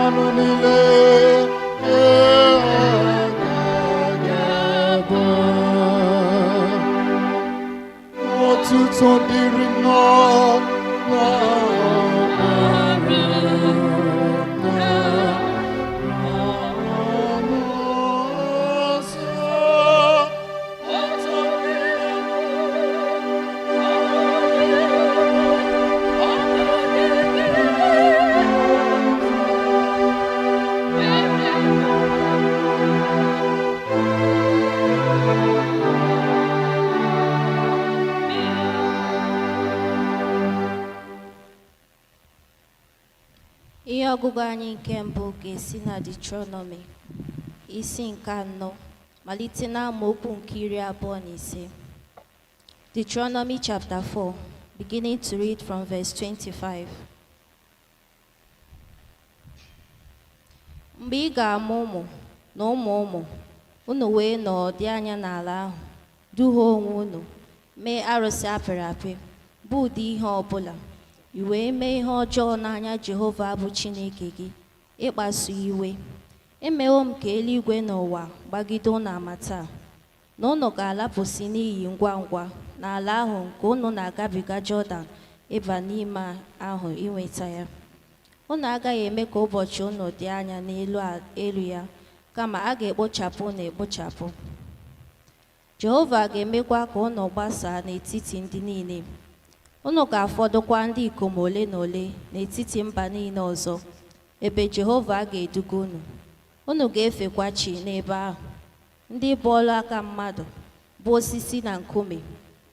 Anụ niile agaghị ebe. Otuto dịrị nna na Ọkpara na Mmụọ Nsọ. Ihe ọgụgụ anyị nke mbụ ga-esi na Deuteronomy isi nke anọ malite n'amaokwu nke 25. Deuteronomy chapter 4, beginning to read from verse 25. Mgbe ị ga-amụ ụmụ na ụmụ ụmụ unu wee nọọ dị anya n'ala ahụ, duhie onwe unu mee arụsị apịrị apị bụ ụdị ihe ọbụla, i wee mee ihe ọjọọ n'anya Jehova bụ Chineke gị, ịkpasu iwe. Emewo m ka eluigwe na ụwa gbagide unu ama taa, na unu ga-alapụsị n'iyi ngwa ngwa n'ala ahụ nke unu na-agabiga Jọdan ịba n'ime ahụ inweta ya. Unu agaghị eme ka ụbọchị unu dị anya n'elu elu ya, kama a ga-ekpochapụ unu ekpochapụ. Jehova ga-emekwa ka unu gbasaa n'etiti ndị niile. Unu ga-afọdụkwa ndị ikom ole na ole n'etiti mba niile ọzọ, ebe Jehova ga-eduga unu. Unu ga-efekwa chi n'ebe ahụ, ndị bụ ọlụ aka mmadụ, bụ osisi na nkume,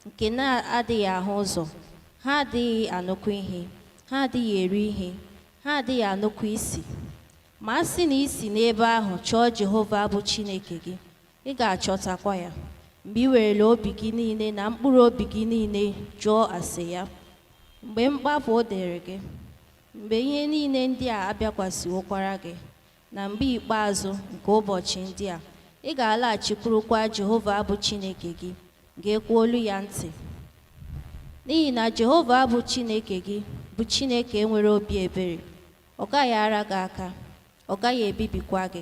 nke na-adịghị ahụ ụzọ, ha adịghị anụkwa ihe, ha adịghị eri ihe, ha adịghị anụkwa isi. Ma a sị na i si n'ebe ahụ chọọ Jehova bụ Chineke gị, ị ga-achọtakwa ya, mgbe ị werela obi gị niile na mkpụrụ obi gị niile jụọ ase ya. Mgbe mkpapụ dịrị gị, mgbe ihe niile ndị a abịakwasịwokwara gị, na mgbe ikpeazụ nke ụbọchị ndị a, ị ga-alaghachikwurukwa Jehova bụ Chineke gị, geekwa olu ya ntị. N'ihi na Jehova bụ Chineke gị bụ Chineke nwere obi ebere, ọ gaghị ara gị aka, ọ gaghị ebibikwa gị,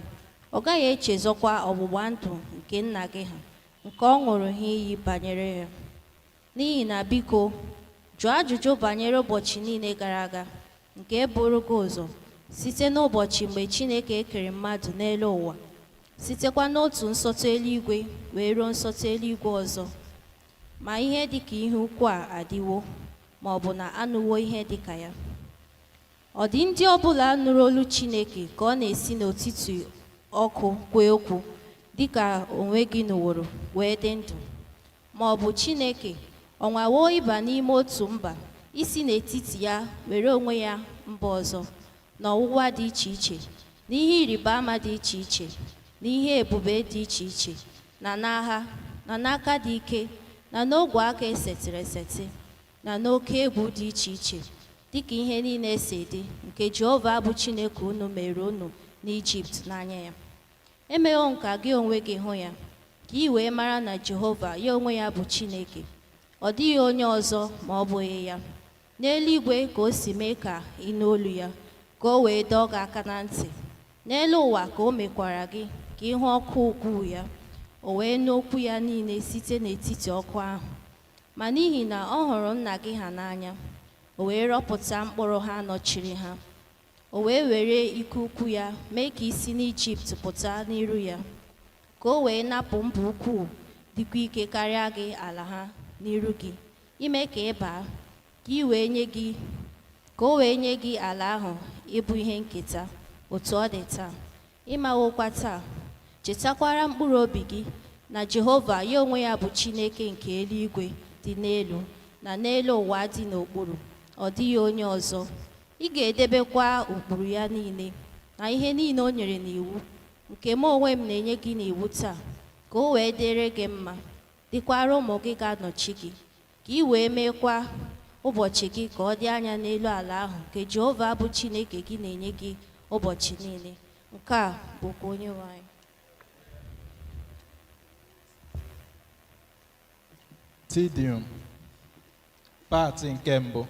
ọ gaghị echezọkwa ọgbụgba ndụ nke nna gị ha, nke ọ ṅụrụ ha iyi banyere ya. N'ihi na biko, jụọ ajụjụ banyere ụbọchị niile gara aga, nke e buru gị ụzọ, site n'ụbọchị mgbe Chineke kere mmadụ n'elu ụwa, sitekwa n'otu nsọtụ eluigwe wee ruo nsọtụ eluigwe ọzọ. Ma ihe dịka ihe ukwu a adịwo, ma ọ bụ na anụwo ihe dịka ya. Ọ dị ndị ọbụla nụrụ olu Chineke ka ọ na-esi n'otiti ọkụ kwuo okwu, dịka onwe gị nụworo wee dị ndụ? Ma ọ bụ Chineke ọ nwawo ịba n'ime otu mba, isi n'etiti ya were onwe ya mba ọzọ, n'ọwụwa dị iche iche, na ihe ịrịba ama dị iche iche, na ihe ebube dị iche iche, na n'agha, na n'aka dị ike, na n'ogwe aka esetịrị eseti, na n'oke egwu dị iche iche, dịka ihe niile si dị, nke Jehova bụ Chineke unu mere unu n'Ijipt n'anya ya? Emewo m ka gị onwe gị hụ ya, ka ị wee mara na Jehova ya onwe ya bụ Chineke. Ọ dịghị onye ọzọ ma ọ bụghị ya. N'eluigwe ka o si mee ka ị nụ olu ya, ka o wee dọọ gị aka na ntị. N'elu ụwa ka o mekwara gị ka ị hụ ọkụ ukwuu ya, o wee nụ okwu ya niile site n'etiti ọkụ ahụ. Ma n'ihi na ọ hụrụ nna gị ha n'anya, o wee rọpụta mkpụrụ ha nọchiri ha. O wee were ike ukwu ya mee ka i si n'Ijipt pụta n'iru ya, ka o wee napụ mba ukwuu dịkwa ike karịa gị ala ha n'iru gị, ime ka ị baa, ka i wee nye gị ka o wee nye gị ala ahụ ịbụ ihe nketa, otu ọ dị taa. Ị mawokwa taa, chetakwara mkpụrụ obi gị na Jehova ya onwe ya bụ Chineke nke eluigwe dị n'elu na n'elu ụwa dị n'okpuru, ọ dịghị onye ọzọ. Ị ga-edebekwa ụkpụrụ ya niile na ihe niile o nyere n'iwu, nke mụ onwe m na-enye gị n'iwu taa, ka o wee dịrị gị mma, dịkwara ụmụ gị ga-anọchi gị, ka ị wee meekwa ụbọchị gị ka ọ dị anya n'elu ala ahụ nke Jehova bụ Chineke gị na-enye gị ụbọchị niile. Nke a bụ okwu Onyenwe anyị. Te Deum, paatị nke mbụ.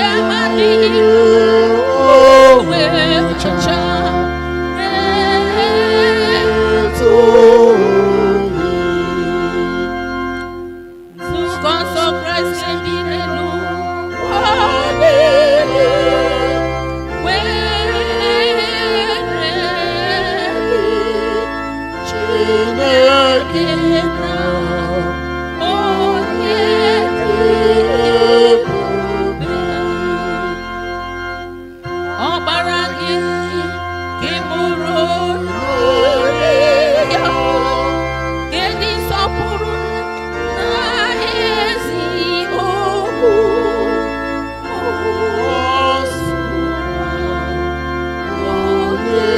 Ndị uwe ọcha nzukọ nsọ Kraịst dị n'elu ụwa niile were gị Chineke na onye dị ebube. Ọkpara gị ka ị mụrụ n'ori ya, kedụ nsọpụrụ na ezi okwu onye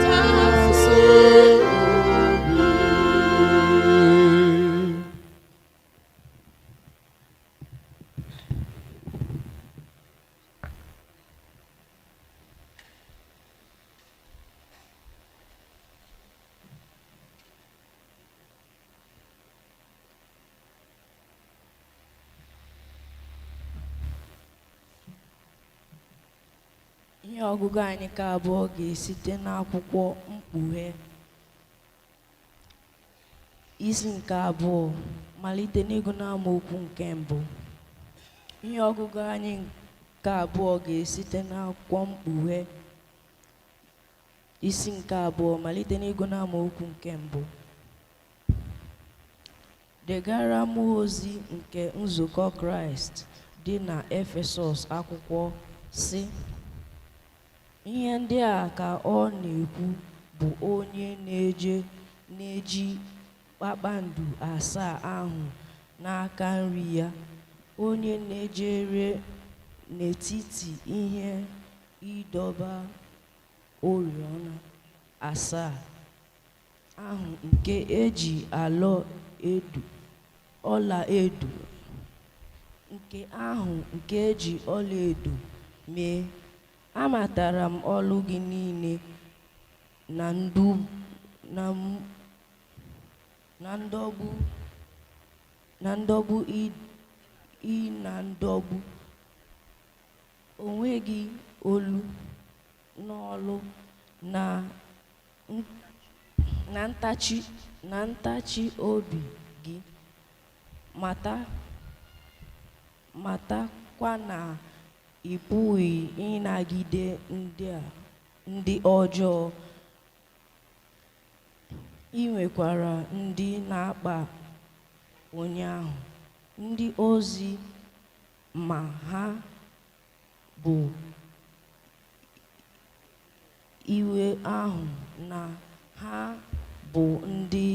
kasị Ihe ọgụgụ anyị ka abụọ ga-esite n'akwụkwọ Mkpughe isi nke abụọ malite n'ịgụ n'amaokwu nke mbụ. Ihe ọgụgụ anyị nke abụọ ga-esite n'akwụkwọ Mkpughe isi nke abụọ malite n'ịgụ n'amaokwu nke mbụ. Degara mmụọ ozi nke nzukọ Kraịst dị na Efesọs akwụkwọ sị: Ihe ndị a ka ọ na-ekwu bụ onye na-eje na-eji kpakpando asaa ahụ n'aka nri ya, onye na-ejere n'etiti ihe ịdọba oriọna asaa ahụ nke eji ọla edo nke ahụ nke eji ọlaedo mee. Amatara m ọlụ gị niile na ndu na m- na ndọgbu na ndọgbu ị ị na ndọgbu onwe gị olu n'ọlụ na na ntachi na ntachi obi gị, mata matakwa na ị pụghị ịnagide ndị a ndị ọjọọ, ị nwekwara ndị na-akpa onye ahụ ndị ozi ma ha bụ iwe ahụ na ha bụ ndị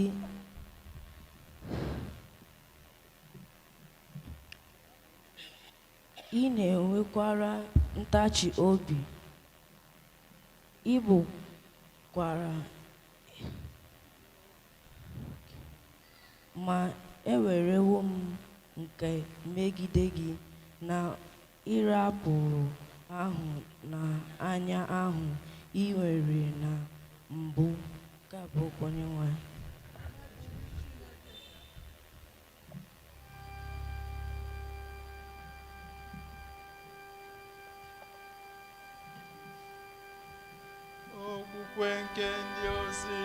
ị na-enwekwara ntachi obi, ị bụkwara ma ewerewo m nke megide gị na ịrapụrụ ahụ n'anya ahụ ị nwere na mbụ. Nke a bụ okwu Onyenwe anyị. Okwukwe nke ndị ozi.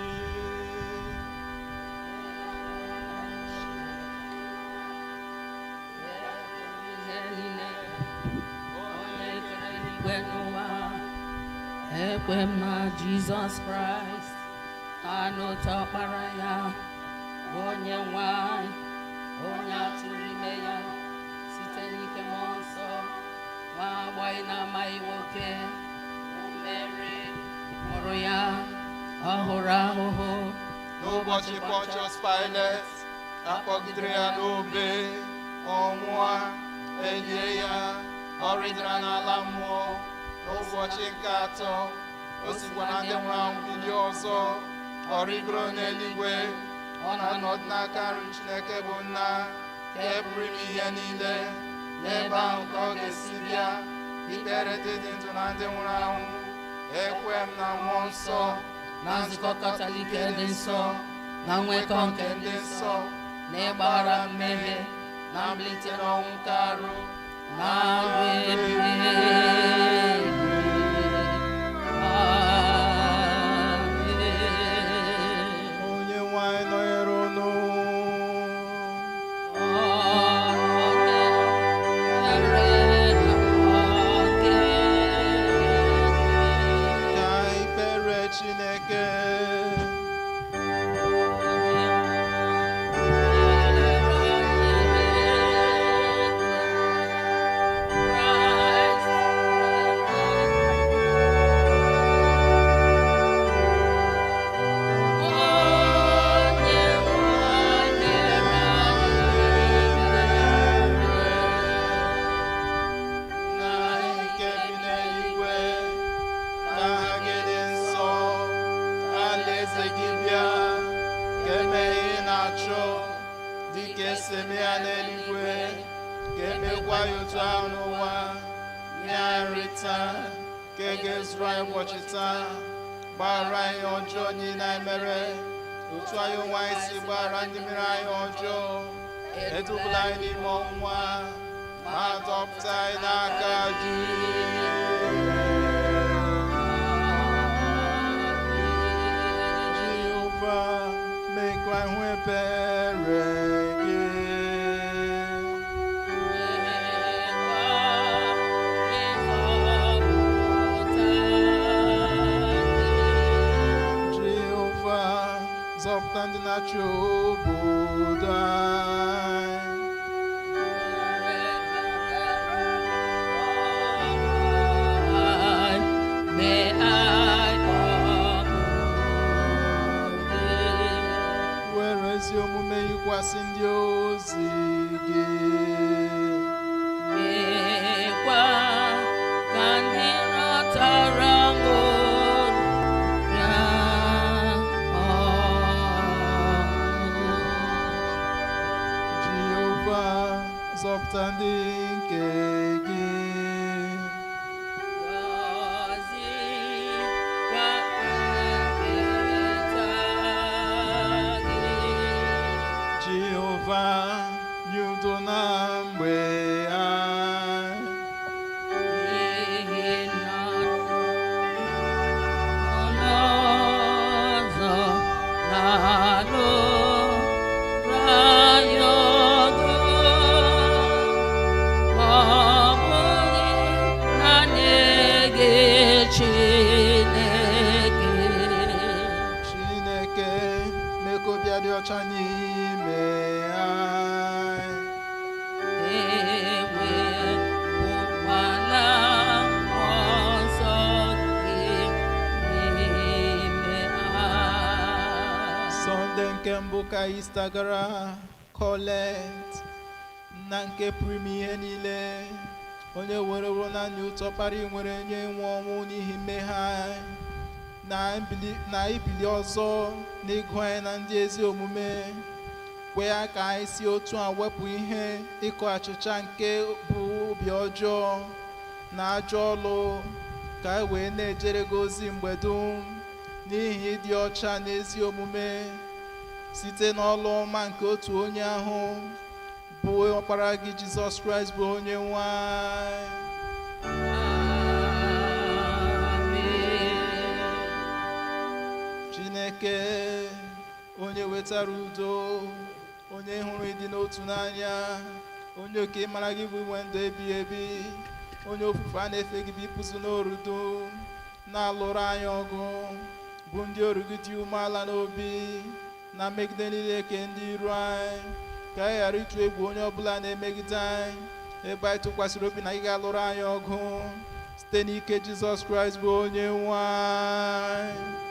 Ihe niile, onye kere eluigwe n'ụwa, ekwe m na Jizọs Kraịst na n'otu ọkpara ya bụ onye nwe anyị, onye a tụrụ ime ya site n'ike mmụọ nsọ, nwa agbọghọ na-amaghị nwoke, Meri mụrụ ya, ọ hụrụ ahụhụ N'ụbọchị Pontius Pilate, akpọgidere ya n'obe, ọ nwụọ, elie ya, ọ rịdara n'ala mmụọ. N'ụbọchị nke atọ, o sikwa na ndị nwụrụ anwụ bilie ọzọ, ọ rịgoro n'eluigwe, ọ na-anọdụ n'aka nri Chineke bụ Nna, nke pụrụ ime ihe niile. N'ebe ahụ ka ọ ga-esi bịa ikpere ndị dị ndụ na ndị nwụrụ anwụ. Ekwe m na mmụọ nsọ, na nzukọ Katọlik dị nsọ, na nwekọ nke ndị nsọ, na ịgbaghara mmehie, na mbilite n'ọnwụ nke arụ, na ndụ ebighị n'ụwa. Nye anyị nri taa nke ga-ezuru anyị ụbọchị taa. Gbaghara anyị ọjọọ niile anyị mere, otu anyị onwe anyị si gbaghara ndị mere anyị ọjọọ. Edubala anyị n'ime ọnwụnwa, ma dọpụta anyị n'aka ajọ ihe. Jehova, mee ka anyị hụ ebere gị. Jehova, zọpụta ndị na-achị obodo anyị. Were ezi omume yikwasị ndị ozi gị. Mekwa ka ndị rọtara m bịa ọṅụ. Jehova, zọpụta ndị nke gị. Gọzikwa nketa gị. Jehova, nye udo na mgbe anyị. N'ihi na ọnụ ụzọ na-alụrụ anyị ọgụ, ọ bụghị naanị gị Chineke. Chineke, mee ka obi dị ọcha n'ime anyị. Ewepụkwala Mmụọ Nsọ gị n'ime ha. Sọnde nke mbụ ka Ista gara Kọlet na nke pụrụ ime ihe niile, onye were were naanị ụtọ kpara nwere nye nwe ọnwụ n'ihi mmehie anyị na ibili ọzọ na ịgụ anyị na ndị ezi omume. Kwe ya ka anyị si otu a wepụ ihe ịkọ achịcha nke bụ obi ọjọọ na ajọ ọlụ, ka anyị wee na-ejere gị ozi mgbe dum n'ihi ịdị ọcha na ezi omume, site n'ọlụ ọma nke otu onye ahụ bụ ọkpara gị, Jizọs Kraịst, bụ onye nwe anyị. Amen. Chineke, onye wetara udo, onye hụrụ ịdị n'otu n'anya, onye oke mara gị bụ inwe ndụ ebighị ebi, onye ofufe a na-efe gị bụ ịpụsụ n'oru dum na-alụrụ anyị ọgụ, bụ ndị oru gị dị umeala n'obi na mmegide niile nke ndị iro anyị, ka anyị ghara ịtụ egwu onye ọbụla na-emegide anyị, ebe anyị tụkwasịrị obi na ị ga-alụrụ anyị ọgụ site n'ike Jizọs Kraịst bụ onye nwe anyị.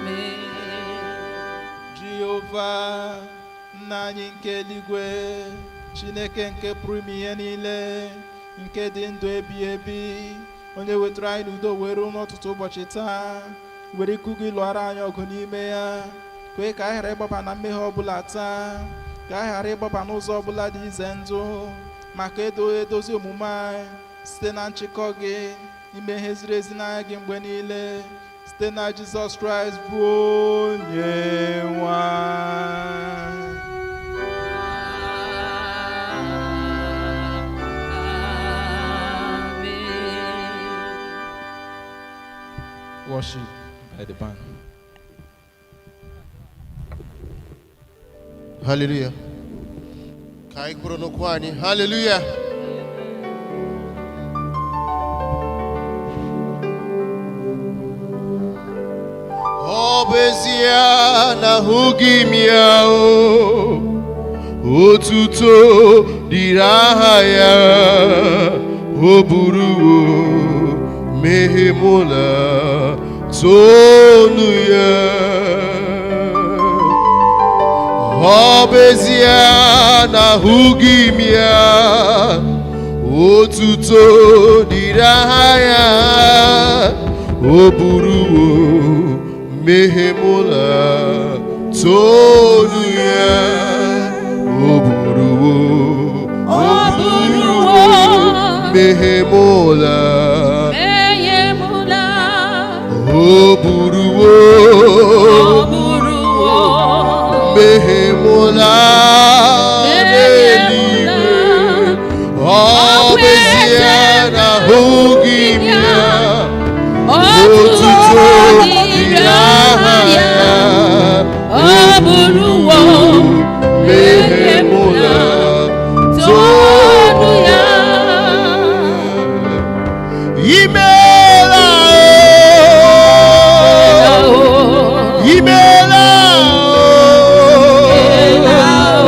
Amen. Jehova, nna anyị nke eluigwe, Chineke nke pụrụ ime ihe niile, nke dị ndụ ebighị ebi, onye wetara anyị n'udo were n'ọtụtụ ụbọchị taa, were iku gị lụọra anyị ọgụ n'ime ya. Kwee ka anyị ghara ịgbaba na mmehie ọbụla taa, ka anyị ghara ịgbaba n'ụzọ ọbụla dị ize ndụ, maka edozi omume anyị site na nchịkọ gị, ime ihe ziri ezi n'anya gị mgbe niile, site na Jizọs Kraịst bụ onye nwe anyị. Amen. Worship by the band. Hallelujah. Ka anyị kwuru n'okwu anyị. Hallelujah. Ọ bụ ezie na ahụghị m ya o, otuto dịrị aha ya, o buruwo mmehie mụ na tonu ya. Ọ bụ ezie na ahụghị m ya, otuto dịrị aha ya, o buruwo mmehie mụ na tonu ya, o buruwo, o Mmehie m ụla. Mmehie m ụla. O buruwo. O buruwo. Mmehie m ụla n'eluigwe. Ọ bụ ezie na ahụghị m ya, otuto dịrị aha ya. O buruwo. Mmehie m ụla. Toonu ya. Imeela o, imeela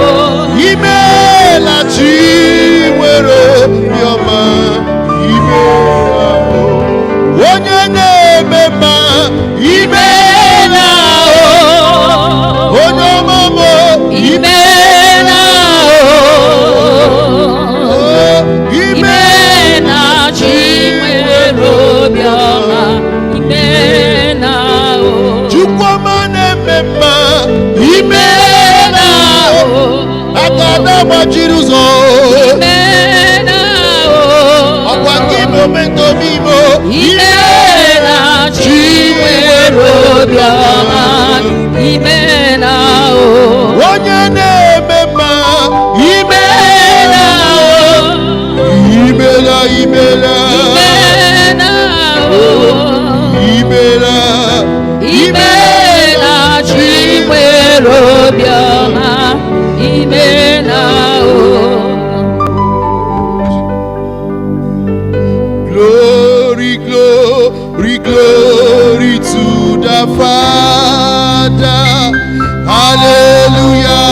o, imeela chi nwere obiọma, imeela o, onye na-eme mma, imeela o, onye ọma m o, Imeela o, imeela. Imeela chi nwere obiọma. Imeela o. Chukwuma na-eme mma, imeela o, aka na-agbachiri ụzọ, Imeela o. ọkwa gị bụ omentomimo. Imeela chi nwere obiọma. Imeela o. Onye na-eme mma, imeela o. imeela, imeela. Imeela o. Imeela. Imeela chi nwere obiọma. Imeela o. Glory, glory, glory to the Father. Hallelujah.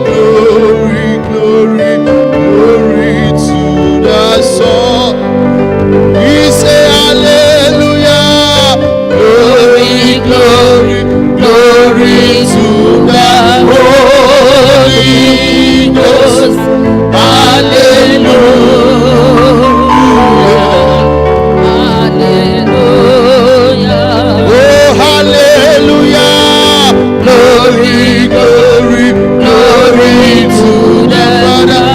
Glory, glory, glory to the Son. We say hallelujah. Glory, glory, glory to the Holy Ghost. Hallelujah. Hallelujah. Oh, hallelujah. Glory, glory, glory to the Father.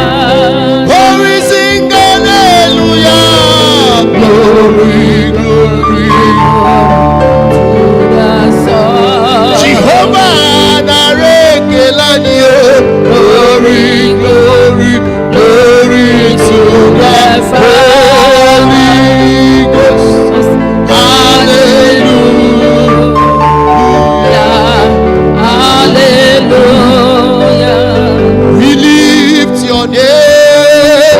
Oh, we sing hallelujah. Glory, glory. Jehovah nara ekele anyị o. Glory, glory, glory to the Holy Ghost. Hallelujah. Hallelujah. We lift your name.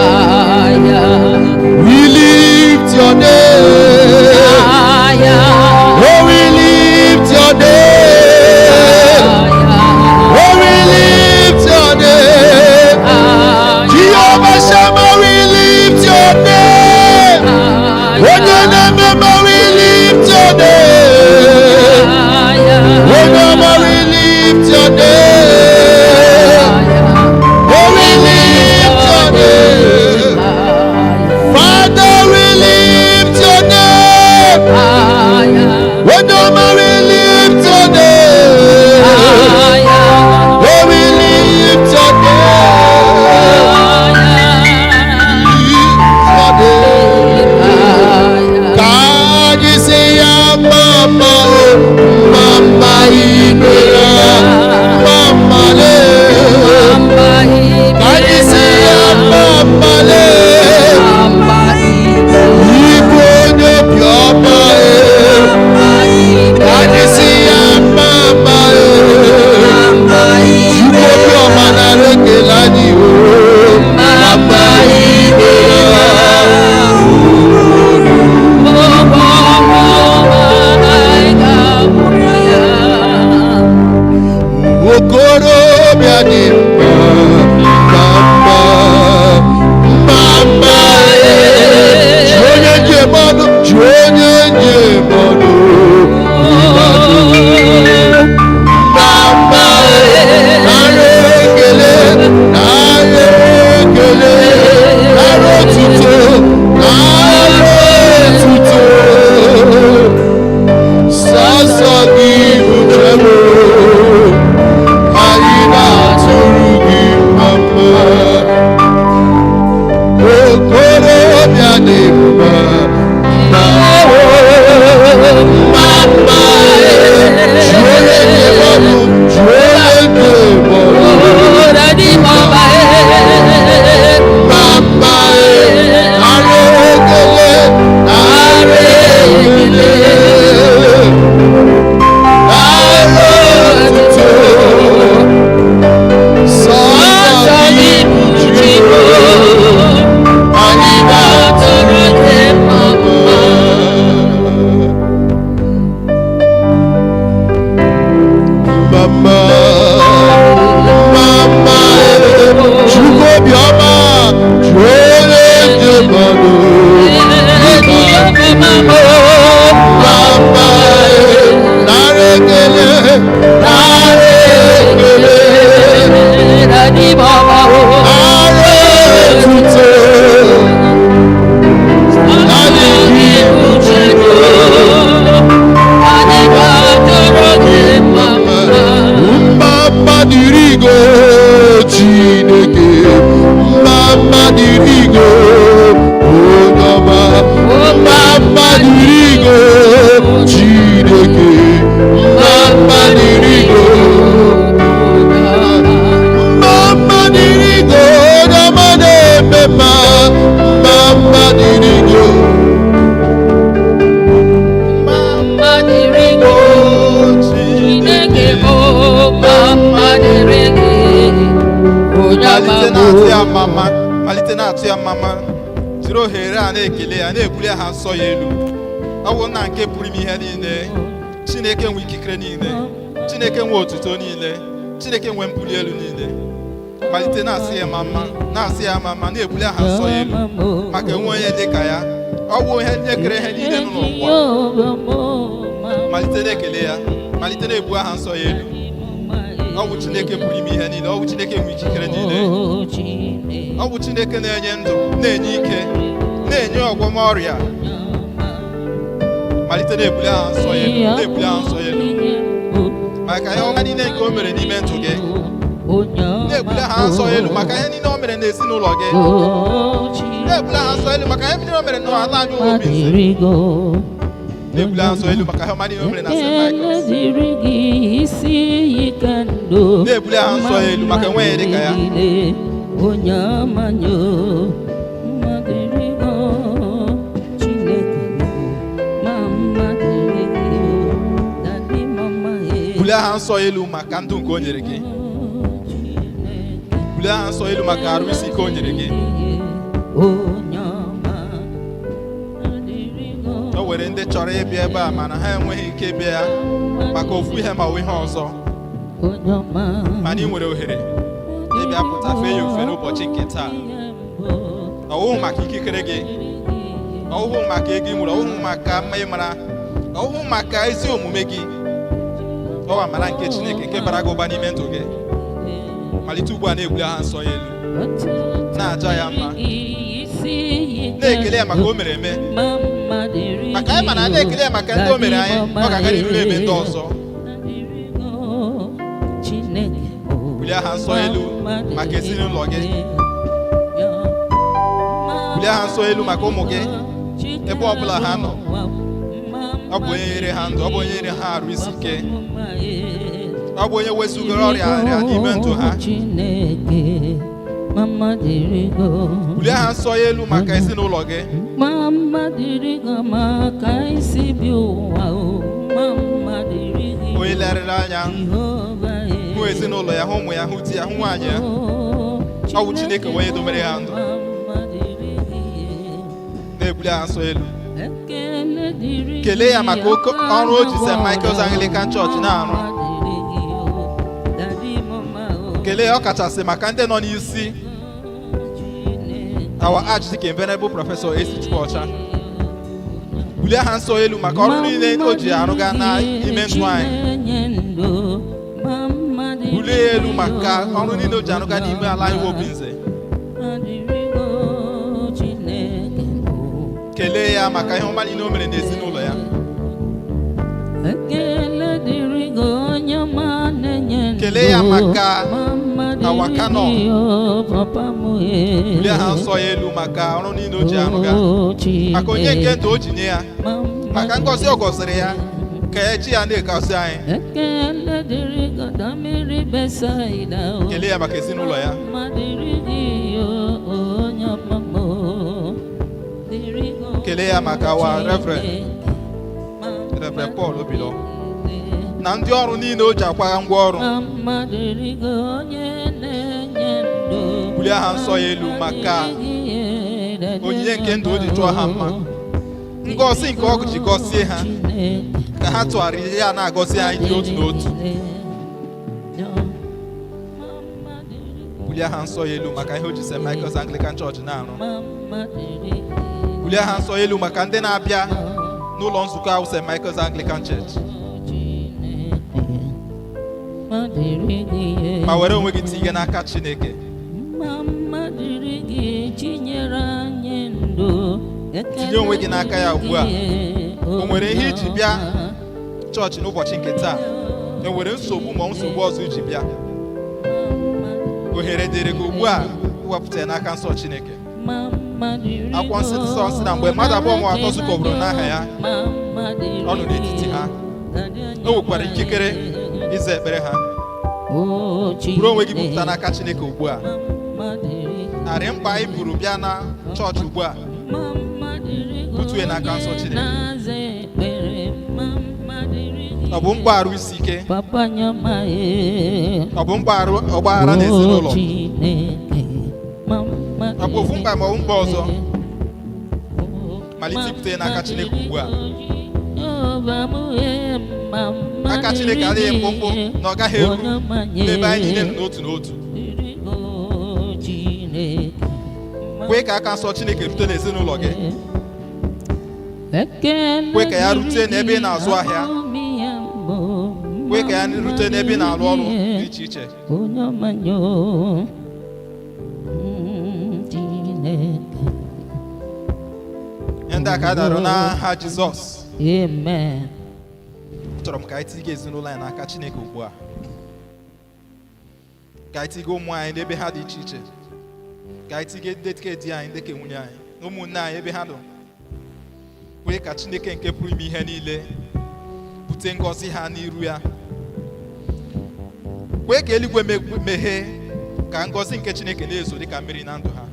We lift your name. Oh, we lift your name. Oh, we lift your name. Jehovah Shammah, we lift your name. Onyenamema, we lift your name. Onyema, we lift your name. Oh, we lift your name. Father, we lift your name. Onyema, we lift your name. Oh, we lift your name. Lift your name. Mama nara ekele, nara ekele, nara otuto. Naanị gị bụ Mma mma dịrị gị o Chineke, mma mma dịrị gị o onye ọma, mma mma dịrị gị o Chineke, mma mma dịrị gị o, mma mma dịrị gị onye ọma na-eme mma, mma mma dịrị gị o. Mma dịrị gị, Chineke bụ mma dịrị gị, onye ọma. Malite na-atụ ya mama, malite na-atụ ya mama. Jiri ohere a na-ekele ya, na-ebuli aha nsọ ya elu. Ọ bụ nna nke pụrụ ime ihe niile, Chineke nwe ikikere niile, Chineke nwe otuto niile, Chineke nwe mbuli elu niile. Malite na-asị ya mama, na-asị ya mama, na-ebuli aha nsọ ya elu maka enwe onye dị ka ya. Ọ bụ ihe nye kere ihe niile nọ n'ụwa. Malite na-ekele ya, malite na-ebu aha nsọ ya elu. Ọ bụ Chineke pụrụ ime ihe niile, ọ bụ Chineke nwe ikikere niile, ọ bụ Chineke na-enye ndụ, na-enye ike, na-enye ọgwọm ọrịa. Malite na-ebuli aha nsọ ya elu, na-ebuli aha nsọ ya elu maka ihe ọma niile nke o mere n'ime ndụ gị. Na-ebuli aha nsọ ya elu maka ihe niile o mere n'ezinụlọ gị. Na-ebuli aha nsọ elu maka ihe niile o mere n'ala anyị Obinze. Na-ebuli aha nsọ elu maka ihe ọma niile o mere na St. Michael's. Na-ebuli aha nsọ ya elu maka enweghị dị ka ya. Onye ọma nyo, mma dịrị gị, Chineke, ma mma dịrị gị, daddy mama e. Bulie aha nsọ ya elu maka ndụ nke o nyere gị. Bulie aha nsọ elu maka arụ isi ike o nyere gị. Onye ọma dịrị gị. O nwere ndị chọrọ ịbịa ebe a mana ha enweghị ike ịbịa ya maka ofu ihe ma ọ bụ ihe ọzọ. Onye ọma. Mana ị nwere ohere ịbịa pụta fee ya ofe n'ụbọchị nke taa. Ọwụhụ maka ikikere gị, ọwụhụ maka ego ị nwere, ọwụhụ maka mma ị mara, ọwụhụ maka ezi omume gị. Ọ amara nke Chineke nke bara gị ụba n'ime ndụ gị. Malite ugbu a na-ebuli aha nsọ ya elu, na-aja ya mma, na-ekele ya maka o mere eme, maka anyị mana na-ekele ya maka ndị o mere anyị, ọ ga-aga n'ihu na-eme ndị ọzọ. Bulie aha nsọ elu maka ezinụlọ gị. Bulie aha nsọ elu maka ụmụ gị ebe ọbụla ha nọ. Ọ bụ onye nyere ha ndụ, ọ bụ onye nyere ha arụ isi ike, ọ bụ onye wezugara ọrịa arịa n'ime ndụ ha. Chineke, mama dịrị gị. Bulie aha nsọ ya elu maka ezinụlọ gị. Mama dịrị gị maka isi bi ụwa o, mama dịrị gị. Onye lerịrị anya Jehova e. hụ ezinụlọ ya, hụ ụmụ ya, hụ di ya, hụ nwaanyị ya. Ọ bụ Chineke onye domere ha ndụ. Mama dịrị gị. Na-ebuli aha nsọ elu. Ekele dịrị Kelee ya gị, maka oke ọrụ o ji St. Michael's Anglican Church na-arụ. Mama dịrị gị o, daddy mama o. Kelee ya ọkachasị maka ndị nọ n'isi, Chineke. our Archdeacon, Venerable Professor A.C. Chukwuọcha. Bulie aha nsọ elu maka ọrụ niile o ji arụga n'ime ndụ anyị. Bulie ya elu maka ọrụ niile o ji arụga n'ime ala anyị Obinze. Kelee ya maka ihe ọma niile o mere n'ezinụlọ ya. Ekele dịrị gị, onye ọma na-enye ndụ. Kelee ya maka Mama dịrị our canon. gị, o, papa m e. Bulie aha nsọ ya elu maka ọrụ niile o ji arụga, O, maka onye nke Chineke. ndụ o ji nye ya, Mama maka ngọzi ọ gọziri ya ka echi ya na-egosi anyị. Ekele dịrị gị, ọdọ Besaida o. Kelee ya maka ezinụlọ ya. Mama dịrị gị, o, onye ọma m o. Dịrị gị, o, Kelee ya maka our Reverend, Chineke. Mama Reverend Paul Obilo dịrị gị. na ndị ọrụ niile o ji akwagha ngwa ọrụ. Mama dịrị gị, onye na-enye ndụ. Bulie aha nsọ ya elu maka onyinye nke ndụ o ji chụọ ha mma, ngọzi nke ọ ji gọzie ha ka ha tụgharịrị ya na-agọzi anyị dị otu n'otu. Bulie aha nsọ ya elu maka ihe o ji St. Michael's Anglican Church na-arụ. Bulie aha nsọ ya elu maka ndị na-abịa. N'ụlọ nzukọ ahụ St. Michael's Anglican Church, ma were onwe gị tinye n'aka Chineke. Mma dịrị gị, chinyere anyị ndụ. Tinye onwe gị n'aka ya ugbu a. O nwere ihe iji bịa chọọchị n'ụbọchị nke taa? E nwere nsogbu ma ọ nsogbu ọzọ iji bịa? Ohere dịrị gị ugbu a iwepụta ya n'aka nsọ Chineke. Akwụkwọ nsọ sị na mgbe mmadụ abụọ ma atọ zukọburu n'aha ya, ọ nọ n'etiti ha. O nwekwara ikikere ịza ekpere ha. Buru onwe gị bupụta n'aka Chineke ugbu a. Narị mkpa anyị buru bịa na chọọchị ugbu a, butu ya n'aka nsọ Chineke. Ọ bụ mkpa arụ isi ike, ọ bụ mkpa arụ ọgbaghara n'ezinụlọ, ọ bụ ofu mkpa ma ọ bụ mkpa ọzọ, malite ibute ya n'aka Chineke ugbu a. Aka Chineke adịghị mkpụmkpụ na ọ gaghị eru n'ebe anyị niile nọ n'otu n'otu. Kwee ka aka nsọ Chineke rute n'ezinụlọ gị. Kwe ka ya rute n'ebe ị na-azụ ahịa. Kwee ka ya rute n'ebe ị na-arụ ọrụ dị iche iche. Onye ọmanye Chineke. Ihe ndị a ka a dara n'aha Jizọs. Amen. Achọrọ m ka anyị tinye ezinụlọ anyị n'aka Chineke ugbu a, ka anyị tinye ụmụ anyị n'ebe ha dị iche iche, ka anyị tinye ndị ke di anyị, ndị ke nwunye anyị na ụmụnne anyị ebe ha nọ. Kwee ka Chineke nke pụrụ ime ihe niile bute ngọzi ha n'iru ya. Kwee ka eluigwe meghee, ka ngọzi nke Chineke na-ezo dịka mmiri na ndụ ha.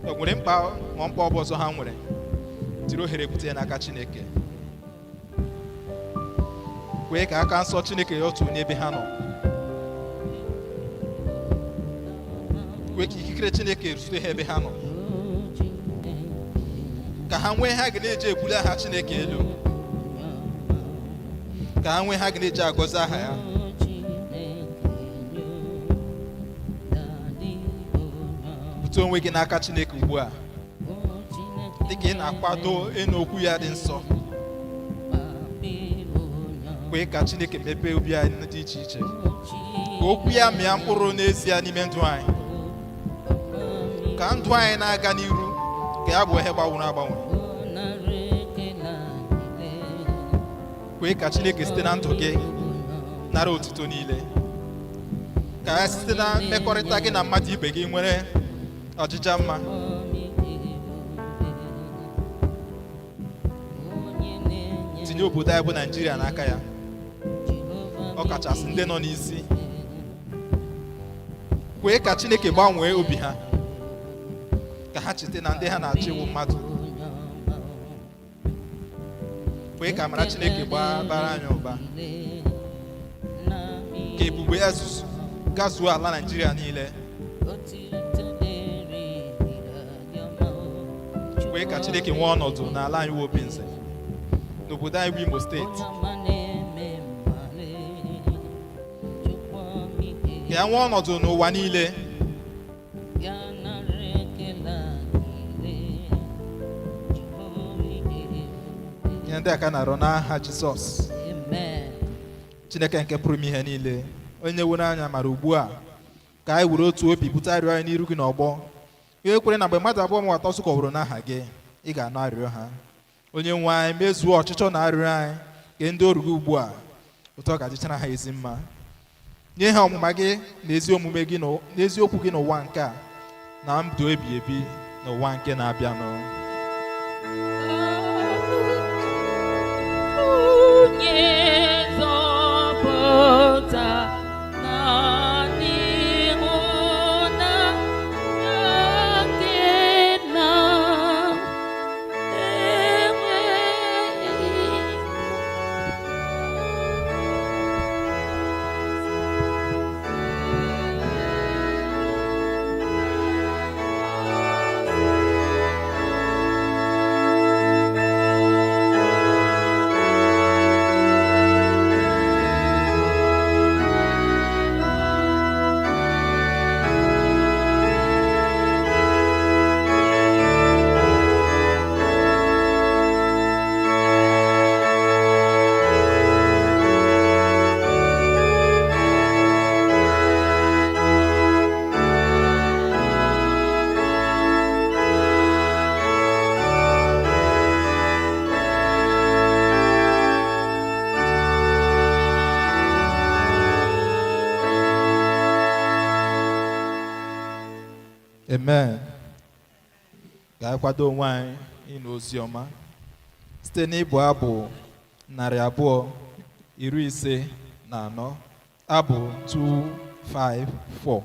O nwere mkpa ma mkpa ọ bụ ọzọ ha nwere, jiri ohere bute ya n'aka Chineke. Kwee ka aka nsọ Chineke ya otu n'ebe ha nọ. Kwee ka ikikere Chineke rute ha ebe ha nọ, ka ha nwee ha ga na-eji ebuli aha Chineke elu, ka ha nwee ha ga na-eji agọzi aha ya. Bute onwe gị n'aka Chineke ugbu a, dịka ị na-akwado ịnụ okwu ya dị nsọ. Kwee ka Chineke mepee obi anyị dị iche iche, ka okwu ya mịa mkpụrụ n'ezie n'ime ndụ anyị, ka ndụ anyị na-aga n'iru, ka ya bụ ihe gbanwere agbanwe. Kwee ka Chineke site na ndụ gị nara otuto niile, ka ya site na mmekọrịta gị na mmadụ ibe gị nwere ọjịja mma. Tinye obodo anyị bụ Naijiria n'aka ya, ọkachasị ndị nọ n'isi. Kwee ka Chineke gbanwee obi ha, ka ha cheta na ndị ha na-achị bụ mmadụ. Kwee ka amara Chineke bara anyị ụba, ka ebube ya gazuo ala Naijiria niile. Kwee ka Chineke nwee ọnọdụ n'ala anyị wụ Obinze, n'obodo anyị bụ Imo steeti. Ka ya nwee ọnọdụ n'ụwa niile. Ihe ndị a ka na-arịọ n'aha Jizọs. Chineke nke pụrụ ime ihe niile, onye were anya mara ugbu a, ka anyị were otu obi bute arịrịọ anyị n'iru gị n'ọgbọ. Onye kwere na mgbe mmadụ abụọ ma atọ zukọworo n'aha gị, ị ga-anụ arịrịọ ha. Onye nwe anyị, mezuo ọchịchọ na arịrịọ anyị nke ndị oru gị ugbu a, otu ọ ga-adịchara ha ezi mma. Nye ha ọmụma gị na ezi omume gị na eziokwu gị n'ụwa nke a na ndụ ebi ebi n'ụwa nke na-abịanụ. Onye nzọpụta na ịhụnanya gị na enweghị. Amen. Ga-akwado onwe anyị ịnụ ozi ọma site n'ịbụ abụ 254, abụ 254.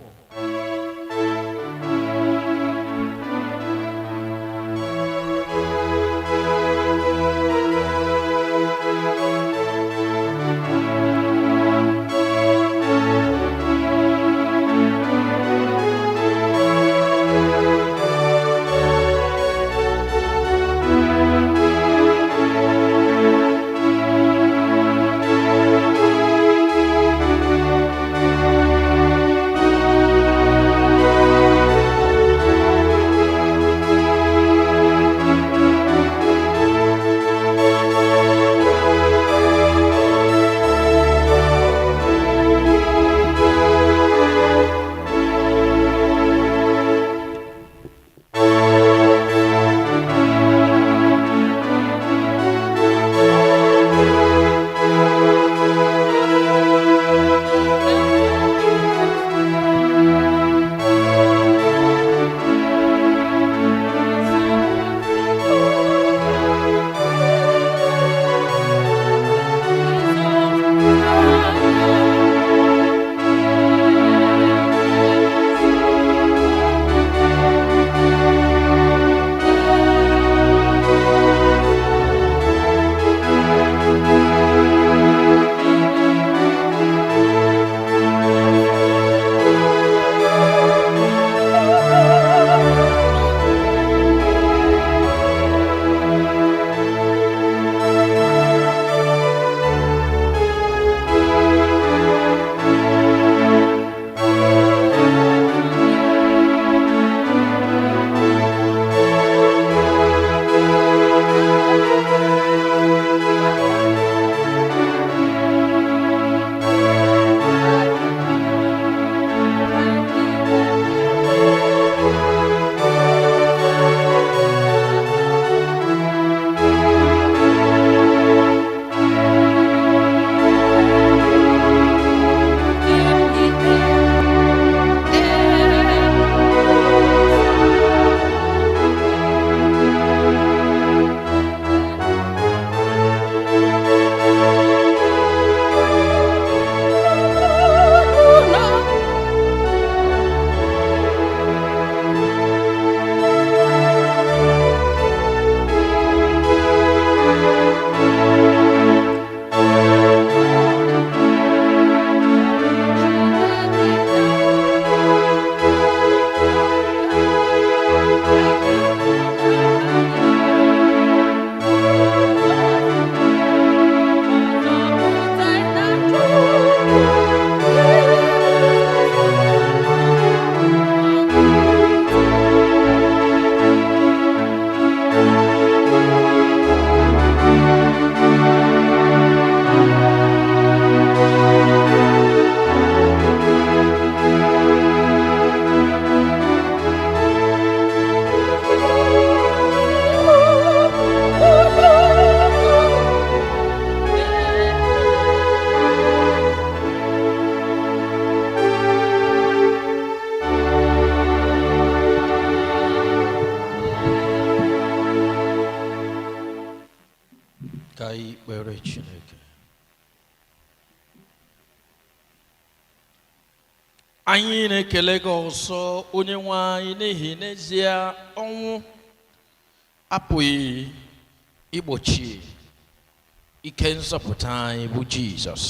Ka anyị kpere Chineke. Anyị na-ekele gị ọzọ, onye nwe anyị, n'ihi n'ezie ọnwụ apụghị igbochi ike nzọpụta anyị bụ Jizọs,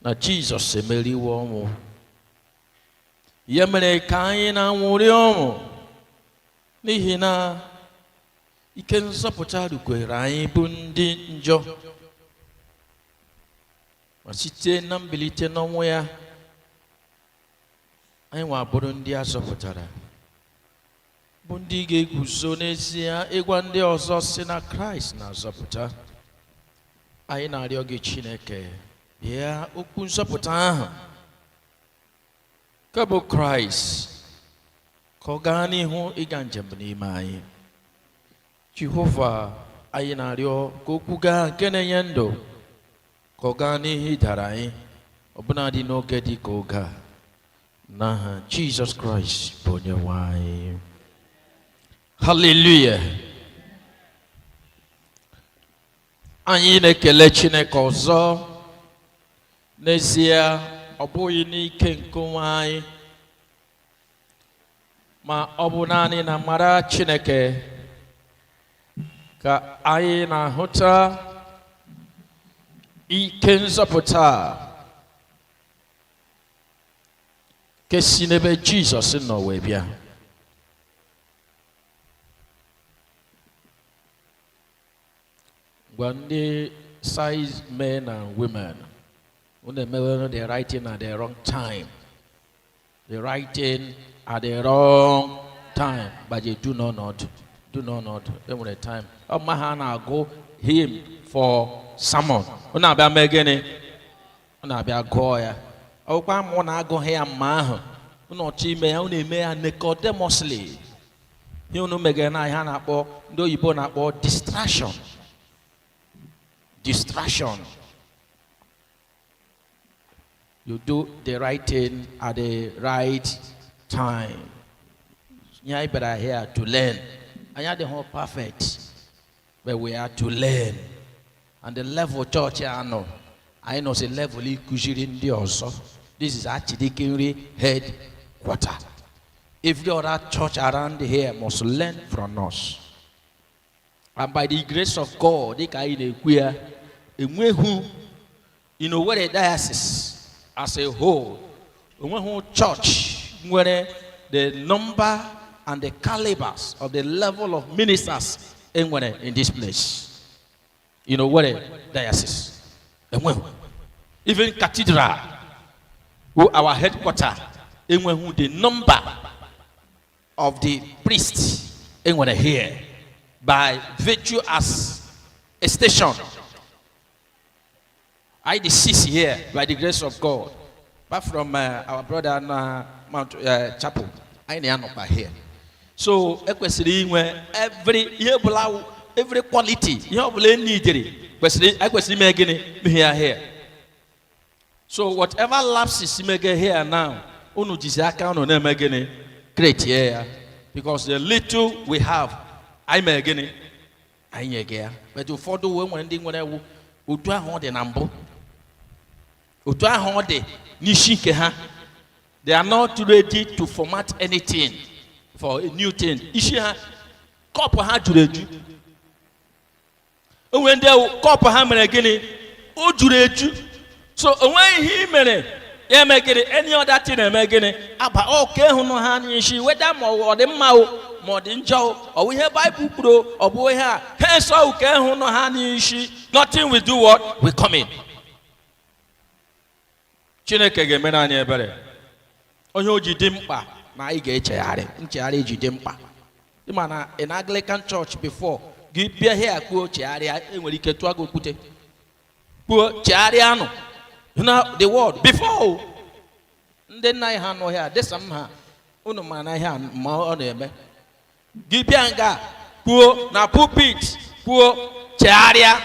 na Jizọs emeriwo ọnwụ. Ya mere ka anyị na-anwụrị ọṅụ, n'ihi na ike nzọpụta rukwere anyị bụ ndị njọ, ma site na mbilite n'ọnwụ ya anyị nwa bụrụ ndị a zọpụtara, bụ ndị ga-eguzo n'ezie ịgwa ndị ọzọ si na Kraịst na-azọpụta. Anyị na-arịọ gị, Chineke, bịa okwu nzọpụta ahụ nke bụ Kraịst, ka ọ gaa n'ihu ịga njem n'ime anyị. Jehova, anyị na-arịọ ka okwu gaa nke na-enye ndụ, ka ọ gaa n'ihu ịdara anyị, ọbụnadị n'oge dị ka oge a. N'aha Jizọs Kraịst bụ onye nwe anyị. Haleluya! Anyị na-ekele Chineke ọzọ. N'ezie, ọ bụghị n'ike nke onwe anyị, ma ọ bụ naanị na mara Chineke ka anyị na-ahụta ike nzọpụta a nke si n'ebe Jizọs nọ wee bịa. Gwa ndị size men and women, unu emewere the right thing at the wrong time. The right thing at the wrong time. But do not not. Do not not. Enwere time. Ọ ma ha na-agụ hymn for sermon. Unu abịa mee gịnị? Unu abịa gụọ ya. Ọkwa mụ na-agụghị ya mma ahụ. Unu ọchọ ime ya, unu eme ya Nicodemously. Ihe unu megere na ihe a na-akpọ, ndị oyibo na-akpọ distraction. Distraction. You do the right thing at the right time. Ihe anyị bịara here to learn. Anyị adịghị perfect, but we are to learn. And the level church a nọ, anyị nọzi level ịkụziri ndị ọzọ. This is Archdeaconry headquarter. Every other church around here must learn from us. And by the grace of God, dịka anyị na-ekwu ya, enweghị in Owerri Diocese as a whole, onweghị church nwere the number and the calibers of the level of ministers enwere in this place. In Owerri Diocese. Enweghị. Even cathedral, who our headquarter, enweghị the number of the priests enwere here by virtue as a station. I the six here by the grace of God. Apart from our brother na Mount Chapel, anyị na-anọkwa here. So ekwesịrị inwe every ihe ọbụla, every quality, ihe ọbụla e nidiri kwesịrị, ekwesịrị ime gịnị? Ihe ya here. So whatever lapses mege here now, unu jizi aka unu na-eme gịnị? Create ya. Because the little we have, anyị mere gịnị? Anyị nye ya. But ụfọdụ wee nwere ndị nwere ewu otu ahụ ọ dị na mbụ, otu ahụ ọ dị n'isi nke ha. They are not ready to format anything for a new thing. Isi ha, cup ha juru eju. O nwere ndị ewu cup ha mere gịnị? O juru eju. So o nweghị ihe i mere ya eme gịnị? Any other thing eme gịnị? Aba oke hụnụ ha n'isi, weda ma ọ dị mma o, ma ọ dị njọ o, ọ bụ ihe Baịbụl kwuru o, ọ bụ ihe a ha eso uke hụnụ ha n'isi, nothing will do what? Will come in. Chineke ga-emere anyị ebere. Onye o ji dị mkpa na anyị ga-echegharị, nchegharị ji dị mkpa. Ịma na in Anglican Church before gị bịa here kwuo chegharịa, enwere ike tụọ gị okwute. Kwuo chegharịa nụ na the world before, ndị nna anyị ha nọ here dịsa m ha, unu ma na ihe a ma ọ na-eme. Gị bịa nga kwuo na pulpit, kwuo chegharịa,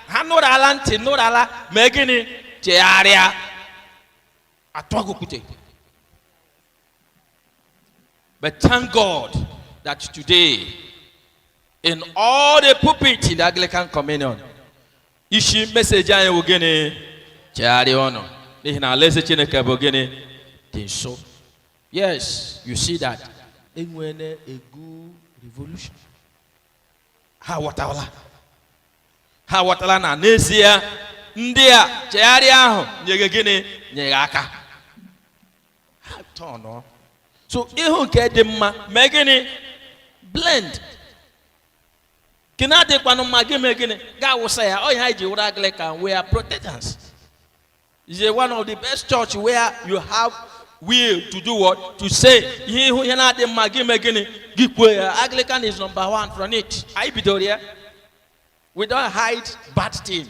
ha nụrụ ala ntị, nụrụ ala, mee gịnị? Chegharịa, atụọ gị okwute. But thank God that today, in all the pulpit in the Anglican Communion, isi message anyị bụ gịnị? Chegharịa ọnụ, n'ihi na alaeze Chineke bụ gịnị? Dị nso. Yes, you see that enwere a good revolution. Ha ghọtala, ha ghọtala na n'ezie ndị a chegharịa ahụ nyere gịnị? Nyere aka ha tọnụ. So ịhụ nke dị mma, mee gịnị? Blend. Nke na-adịkwanụ mma, gị mee gịnị? Ga awụsa ya. Ọ ihe anyị ji wụrụ Anglican. We are Protestants. Is a one of the best church where you have will to do what? To say ihe ihu, ihe na-adị mma, gị mee gịnị? Gị kwuo ya. Anglican is number one from it. Anyị bidoro ya. We don't hide bad thing.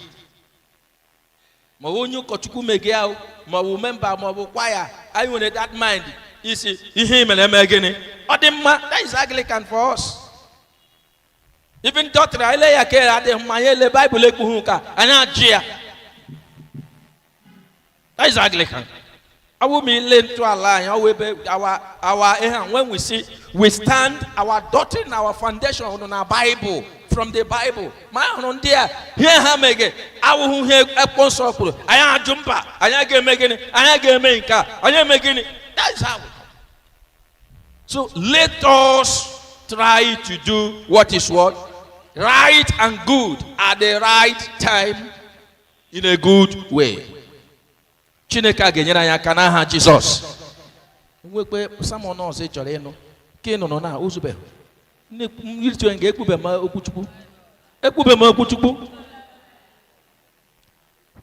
Ma ọ bụ onye ụkọchukwu mege ya o, ma ọ bụ member, ma ọ bụ kwaya, anyị nwere that mind isi ihe i mere eme gịnị? Ọ dị mma. That is Anglican for us. Even doctrine anyị le ya ka ya adịghị mma, anyị ele Baịbụl ekwughị ụka, anyị ajụ ya. That is Anglican. Ọ bụ ma ile ntọala anyị, ọ wụ ebe our ihe a, when we see we stand, our doctrine, our foundation nọ na Bible, from the Bible. Ma ahụrụ ndị a, ihe ha mege awụhụ ihe Akwụkwọ Nsọ kwuru, anyị ajụ, mba, anyị ga-eme gịnị? Anyị ga-eme nke a, anyị eme gịnị? That is how we come. So let us try to do what is what right and good at the right time in a good way. Chineke a ga-enyere anyị aka n'aha Jizọs. Nwekwe sermon ọzọ ị chọrọ ịnụ ka ị nụrụ na ozubeghị mmiri ga-ekwube m okwuchukwu, ekwube m okwuchukwu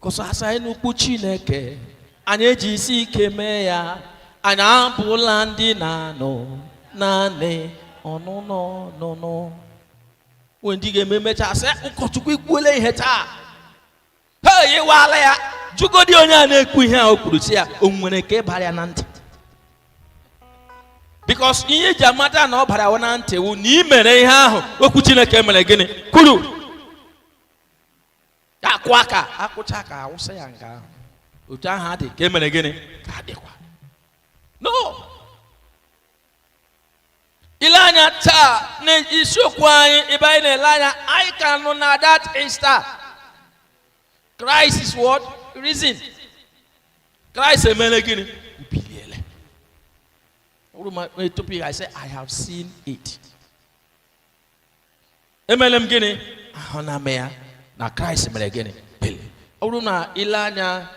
kọsọ asa anyị n'ukwu. Chineke anyị eji isi ike mee ya. Anyị abụla ndị na-anụ naanị ọnụnọ nụnụ nwee ndị ga-eme mechaa sị, "Ụkọchukwu ikwuola ihe taa." Ha eyiwala ya. Jụgodi onye a na-ekwu ihe a o kwuru, sị ya o nwere nke bara ya na ntị, because ihe eji amata na ọ bara ya na ntị wụ na ị mere ihe ahụ okwu Chineke mere gịnị kwuru. Ya akụ aka, akụcha aka, awụsa ya nke ahụ otu ahụ adị ka e mere gịnị ka adịkwa no. Ile anya taa n'isiokwu anyị, ebe anyị na-ele anya, anyị ka nọ na that Easter. Christ is what? Risen. Christ emere gịnị? Biliele. Ọ bụrụ ma tupu I say I have seen it, emere m gịnị? Ahụ na m ya na Christ mere gịnị? Bilie. Ọ bụrụ na ile anya,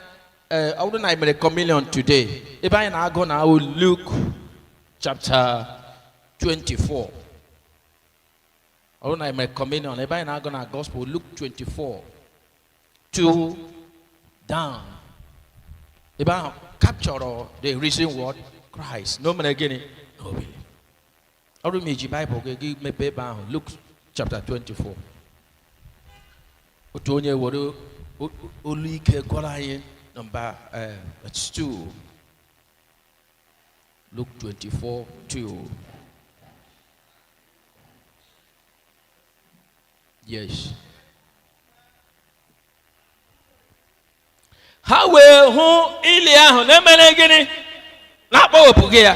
ee, ọ bụrụ na anyị mere communion today, ebe anyị na-agụ na awụ Luke chapter 24. Ọ bụrụ na anyị mere communion, ebe anyị na-agụ na gospel Luke 24 2 down, ebe ahụ capture the risen word Christ na o mere gịnị? Na o bilie. Ọ bụrụ ma iji Bible gị, gị mepee ebe ahụ, Luke chapter 24, otu onye were olu ike gwara anyị nọmba 2, Luke 24 2. Yes. Ha wee hụ ili ahụ na-emere gịnị? Na-akpọwepụghị ya.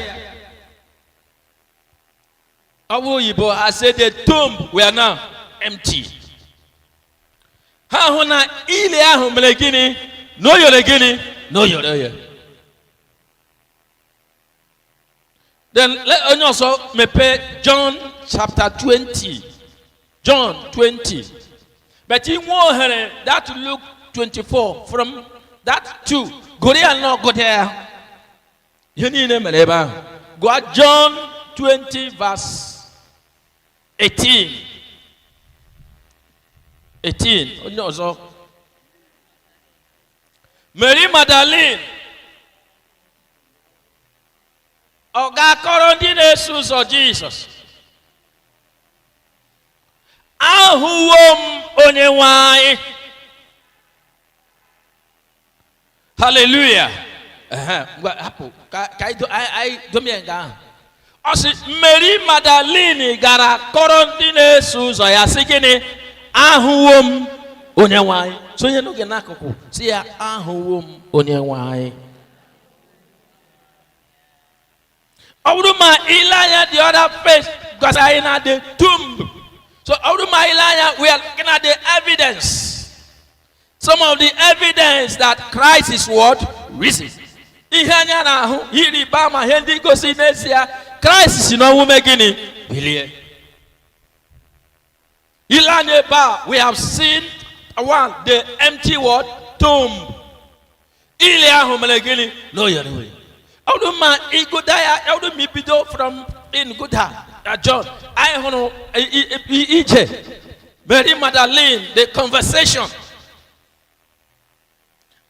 Ọ bụ oyibo ha say the tomb were now empty. Ha hụ na ili ahụ mere gịnị? Na o yere gịnị? Na o yere oghe. Then let onye ọzọ mepee John chapter 20, John 20. But inwe ohere, that Luke 24 from that 2, gụrụ ya nnọọ, gụrụ ya, ihe niile mere ebe ahụ. Gụọ John 20 verse 18, 18. Onye ọzọ, Mary Magdalene, ọ ga-akọrọ ndị na-eso ụzọ Jizọs, "Ahụwo m onye nwe anyị." Haleluya. Ngwa, hapụ ka anyị domie nga ahụ. Ọ sị Mary Magdalene gara kọrọ ndị na-eso ụzọ ya, sị gịnị? "Ahụwo m onye nwe anyị." So onye n'oge n'akụkụ, sị ya, "Ahụwo m onye nwe anyị." Ọ bụrụ ma ile anya, the other face gosi anyị na the tomb. So ọ bụrụ ma ile anya, we are looking at the evidence, some of the evidence that Christ is what? Risen. Ihe anya na-ahụ, ịrịba ama, ihe ndị gosi n'ezie Kraịst si n'ọnwụ mee gịnị? Bilie. Ile anya ebe a, we have seen one, the empty what? Tomb. Ili ahụ mere gịnị? Na o yere oghe. Ọ bụrụ ma ịgụda ya, ọ bụrụ ma ibido from in gụda na John, anyị hụrụ ije Mary Magdalene, the conversation.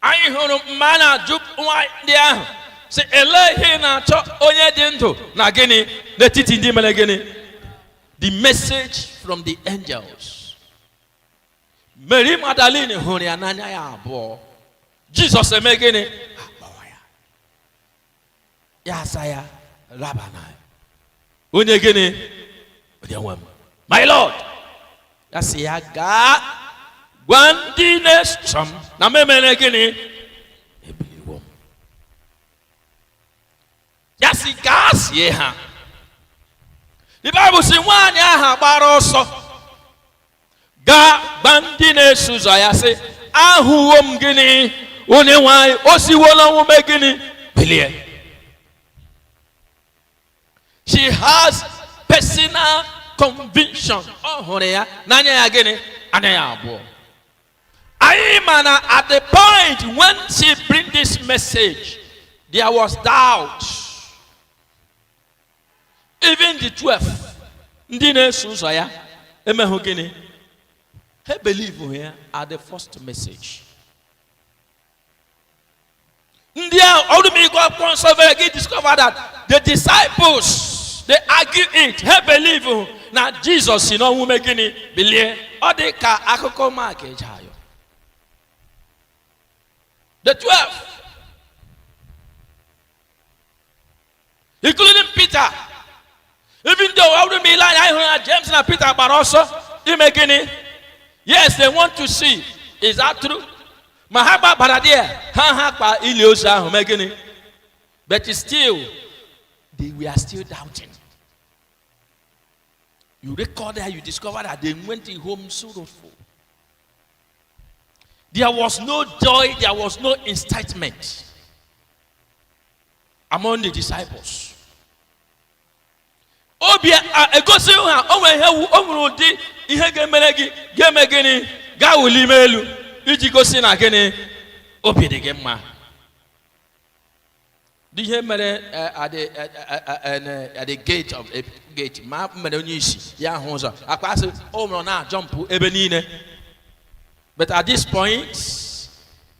Anyị hụrụ mgbe a na-ajụ nwa ndị ahụ sị, "Elee ihe ị na-achọ onye dị ndụ na gịnị n'etiti ndị mere gịnị?" The message from the angels. Mary Magdalene hụrụ ya n'anya ya abụọ. Jizọs eme gịnị? Akpọwa ya, ya asa ya, "Rabani," onye gịnị? Onye nwe m, my Lord. Ya sị ya, "Gaa gwa ndị na-eso m na m emere gịnị? Ebiliwo m." Ya sị gaa sie ha. The Bible sị nwaanyị ahụ gbara ọsọ gaa gba ndị na-eso ụzọ ya, sị, "Ahụwo m gịnị? Onye nwanyị. O siwo n'ọnwụ mee gịnị? Bilie." She has personal conviction. Ọ hụrụ ya n'anya ya gịnị? Anya ya abụọ. Anyị ma na at the point when she bring this message, there was doubt. Even the 12 ndị na-eso ụzọ ya emeghụ gịnị? Ha believe ya at the first message. Ndị ahụ ọrụ m ịgụ akwụkwọ nsọ very gị discover that the disciples, they argue it. Ha believe na Jesus si n'ọnwụ mee gịnị? Bilie. Ọ dị ka akụkọ Mark Ejeayo. The 12, including Peter. Even though ọ bụrụ ma ile anya, ịhụ na James na Peter gbara ọsọ ime gịnị? Yes, they want to see, is that true? Ma ha gbabara there, ha kpa ili ozu ahụ mee gịnị? But still they were still doubting. You record there, you discover that they went home sorrowful. There was no joy, there was no incitement among the disciples. Obi egosi ha o nwere ihe o nwere ụdị ihe ga-emere gị ga-eme gịnị? Gaa wuli ime elu iji gosi na gịnị? Obi dị gị mma. Dị ihe mere at the gate of a gate ma mere onye isi ya hụ ụzọ akpa asị o mere na jump ebe niile. But at this point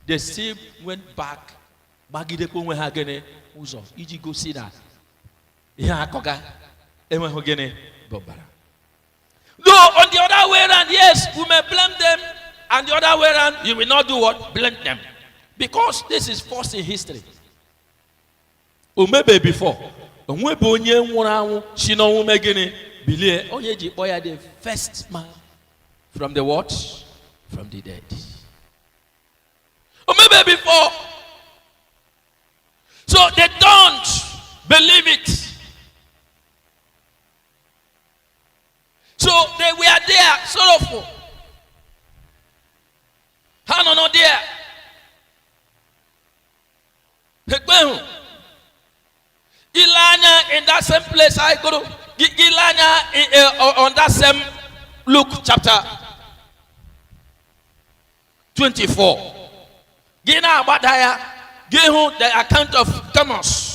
they still went back, gbagidekwa onwe ha gịnị? Ụzọ iji gosi na ihe akọga enweghị gịnị? Bụ ọbara. Though on the other way round, yes, we may blame them, and the other way round, you will not do what? Blame them, because this is first in history. O mebe before onwebe onye nwụrụ anwụ si n'ọnwụ mee gịnị? Bilie. Onye ji kpọọ ya the first man from the what? From the dead. O mebe before, so they don't believe it. So they were there sorrowful. Ha nọ nọ there ekpehu ile anya in that same place I go to ile anya on that same Luke chapter 24, gị na-agbada ya, gị hụ the account of Thomas.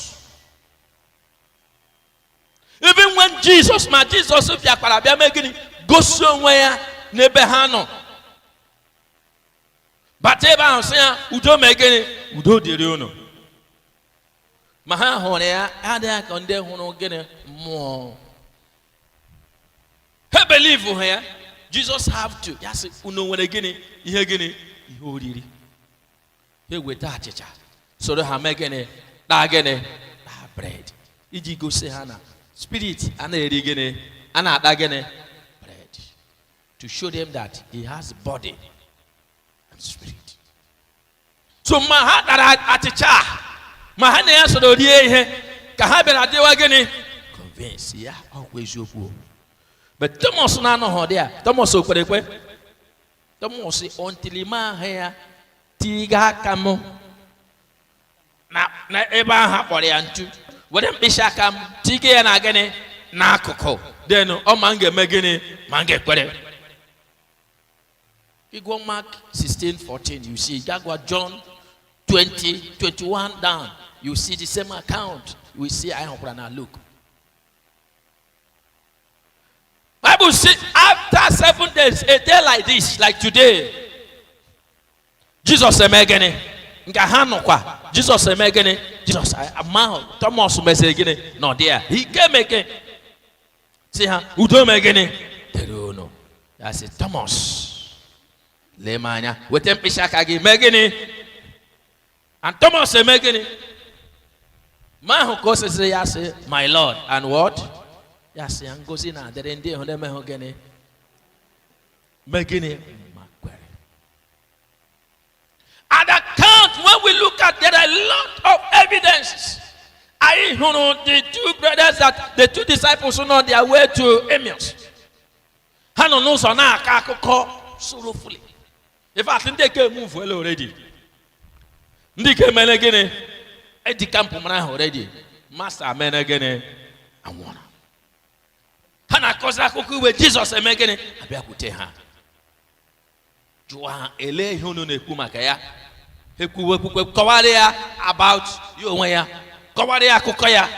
Even when Jesus, ma Jesus bịakwara bịa mee gịnị? Gosi onwe ya n'ebe ha nọ, bata ebe ahụ sị ya, "Udo mee gịnị? Udo dịrị unu." Ma ha hụrụ ya adịghị ka ndị hụrụ gịnị? Mmụọ. Ha believe ha ya. Jesus have to ya sị, "Unu nwere gịnị? Ihe gịnị? Ihe oriri?" Ha eweta achịcha soro ha mee gịnị? Taa gịnị? Taa bread, iji gosi ha na spirit a na-eri gịnị? A na-ata gịnị? Bread. To show them that he has body and spirit. So ma ha tara achịcha a, ma ha na ya soro rie ihe, ka ha bịara dịwa gịnị? Convince ya ọkwa eziokwu o. But Thomas na-anọghị dị ya. Thomas o kwere ekwe? Thomas, until ma ahụ ya tiga aka m na ebe ahụ a kpọrọ ya ntu, were mkpịsị aka m tige ya na gịnị? N'akụkụ, then ọ ma m ga-eme gịnị? Ma m ga-ekpere. Ịgụọ Mark 16:14, you see. Gagwa John 20 21 down, you see the same account. We see anyị hụkwara na Luke. Bible say after 7 days, a day like this, like today, Jesus eme gịnị? Nke ha nọkwa. Jesus eme gịnị? Jesus ama ahụ Thomas mesịrị gịnị? Nọ there. He came again. Sị ha, "Udo mee gịnị? Dịrị unu." Ya sị, "Thomas, lee m anya, weta mkpịsị aka gị mee gịnị?" And Thomas eme gịnị? Ma ahụ ka o sịsịrị ya sị, "My Lord and what?" Ya sị ya, "Ngozi na-adịrị ndị hụrụ emeghụ gịnị? Mee gịnị? Ma kwere." At the count, when we look at, there are a lot of evidences. Anyị hụrụ the two brothers, that the two disciples nọ on their way to Emmaus. Ha nọ n'ụzọ na-akọ akụkọ sorrowfully. In fact, ndị eke emuvuela already. Ndị ke mere gịnị? Edi camp mara ha already. Master mere gịnị? Anwụọla. Ha na-akọzi akụkọ iwe. Jizọs eme gịnị? Abịakwute ha, jụọ ha, "Elee ihe unu na-ekwu maka ya?" Ekwuwe ekwukwe, kọwara ya about ya onwe ya, kọwara ya akụkọ ya,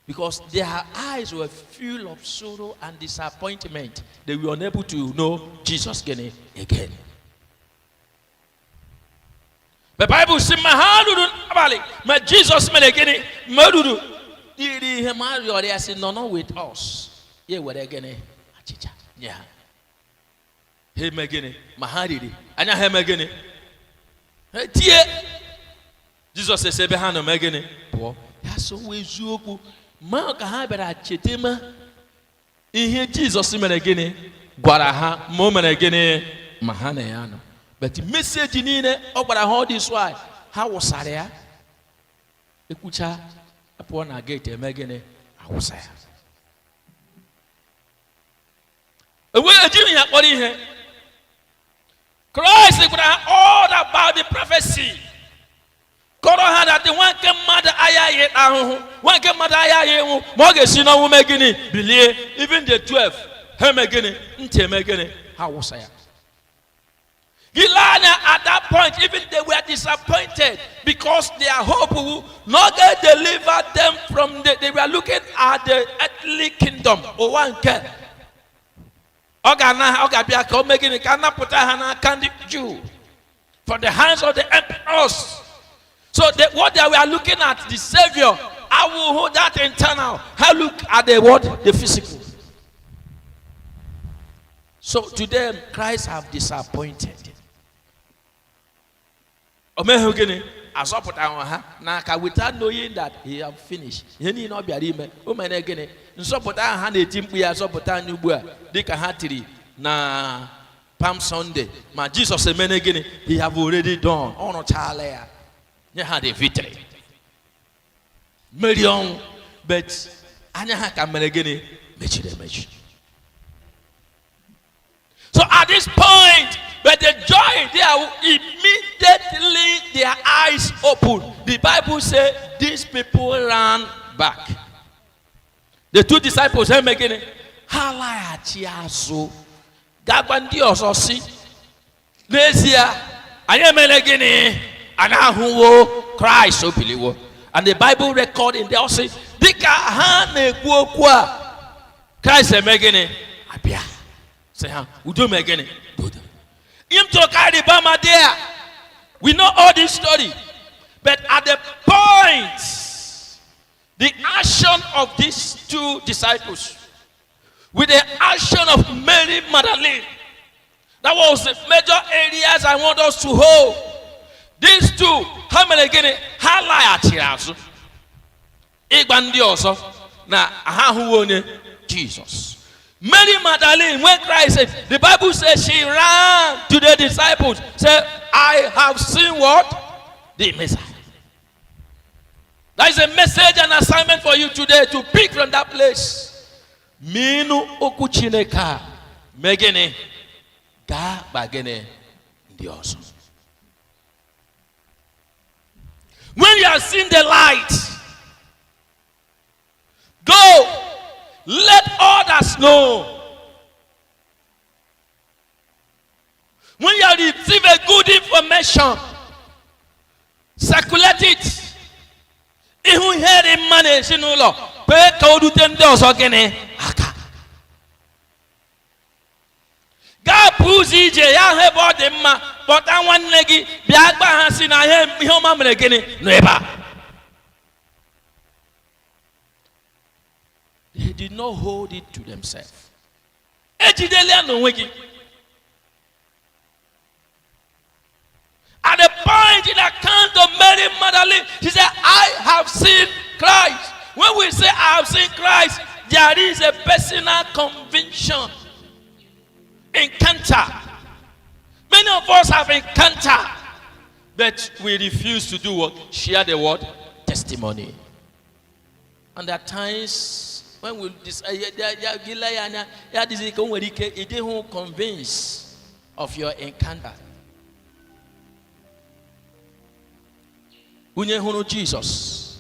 because their eyes were full of sorrow and disappointment. They were unable to know Jesus gịnị again. The Bible sị ma ha ruru n'abalị, ma Jizọs mere gịnị? Ma o ruru iri ihe, ma rịọrọ ya sị, "Nọ with us." Ya were gịnị? Achịcha nye ha. Ha eme gịnị? Ma ha riri, anya ha eme gịnị? Ha tie. Jizọs esi ebe ha nọ mee gịnị? Pụọ. Ya so eziokwu ma ka ha bịara cheta ma ihe Jizọs mere gịnị? Gwara ha. Ma o mere gịnị? Ma ha na ya nọ, but message niile ọ gwara ha, ọ dị so ha wụsara ya. Ekwucha, apụọ na gate, eme gịnị? Awụsa ya. Enweghị ejighị ya kpọrọ ihe. Kraịst gwara ha all about the prophecy, kọrọ ha that nwa nke mmadụ aghaghị ịta ahụhụ, nwa nke mmadụ aghaghị ịnwụ, ma ọ ga-esi n'ọnwụ mee gịnị? Bilie. Even the 12, ha eme gịnị? Ntị eme gịnị? Ha wụsa ya. Gị lee anya, at that point, even they were disappointed because their hope will not get deliver them from the, they were looking at the earthly kingdom, ụwa nke ọ ga-ana, ọ ga-abịa ka o mee gịnị? Ka a napụta ha n'aka ndị Jew, from the hands of the emperors. So what they were looking at, the savior awụhụ that internal. Ha look at the what? The physical. So to them, Christ have disappointed. O meghị gịnị? Azọpụtara ha n'aka without knowing that he have finished ihe niile ọ bịara ime. O mere gịnị? Nzọpụta ahụ ha na-eti mkpu ya, "Zọpụta anyị ugbu a," dịka ha tiri na Palm Sunday, ma Jizọs emene gịnị? He have already done. Ọ rụchaala ya, nye ha the victory, merie ọnwụ. But anya ha ka mere gịnị? Mechiri emechi. So at this point, but the joy there, immediately their eyes opened. The Bible says these people ran back. The two disciples, ha eme gịnị? Ha laghachi azụ, gaa gwa ndị ọzọ si, "N'ezie, anyị emere gịnị? Anyị ahụwo Kraịst, o biliwo." And the Bible record in there sị, dịka ha na-ekwu okwu a, Kraịst eme gịnị? Abịa, sị ha, "Udo mee gịnị? Udo." Ihe m chọrọ ka anyị rịba ama there, we know all this story, but at the point, the action of these two disciples with the action of Mary Magdalene, that was the major areas I want us to hold. These two, ha mere gịnị? Ha laghachiri azụ ịgwa ndị ọzọ na ha ahụghị onye? Jesus. Mary Magdalene, when Christ said, the Bible says she ran to the disciples, said, "I have seen what? The Messiah." That is a message and assignment for you today to pick from that place. Mịnụ okwu Chineke a, mee gịnị? Gaa gba gịnị? Ndị ọzọ. When you have seen the light, go let others know. When you receive a good information, circulate it. Ịhụ ihe dị mma n'ezinụlọ, kwee ka o rute ndị ọzọ gịnị? Aka. Gaa pụ ụzọ ije ya, hụ ebe ọ dị mma, kpọta nwanne gị, bịa gba ha si na ihe ọma mere gịnị? Nọ ebe a. They did not hold it to themselves. Ejidela ya n'onwe gị. At the point in the account of Mary Magdalene, she said, "I have seen Christ." When we say "I have seen Christ," there is a personal conviction. Encounter. Many of us have encounter, but we refuse to do what? Share the word testimony. And there are times when we decide, ya gị lee ya anya, ya adịghị ka o nwere ike ị dịghị convince of your encounter. Onye hụrụ Jizọs,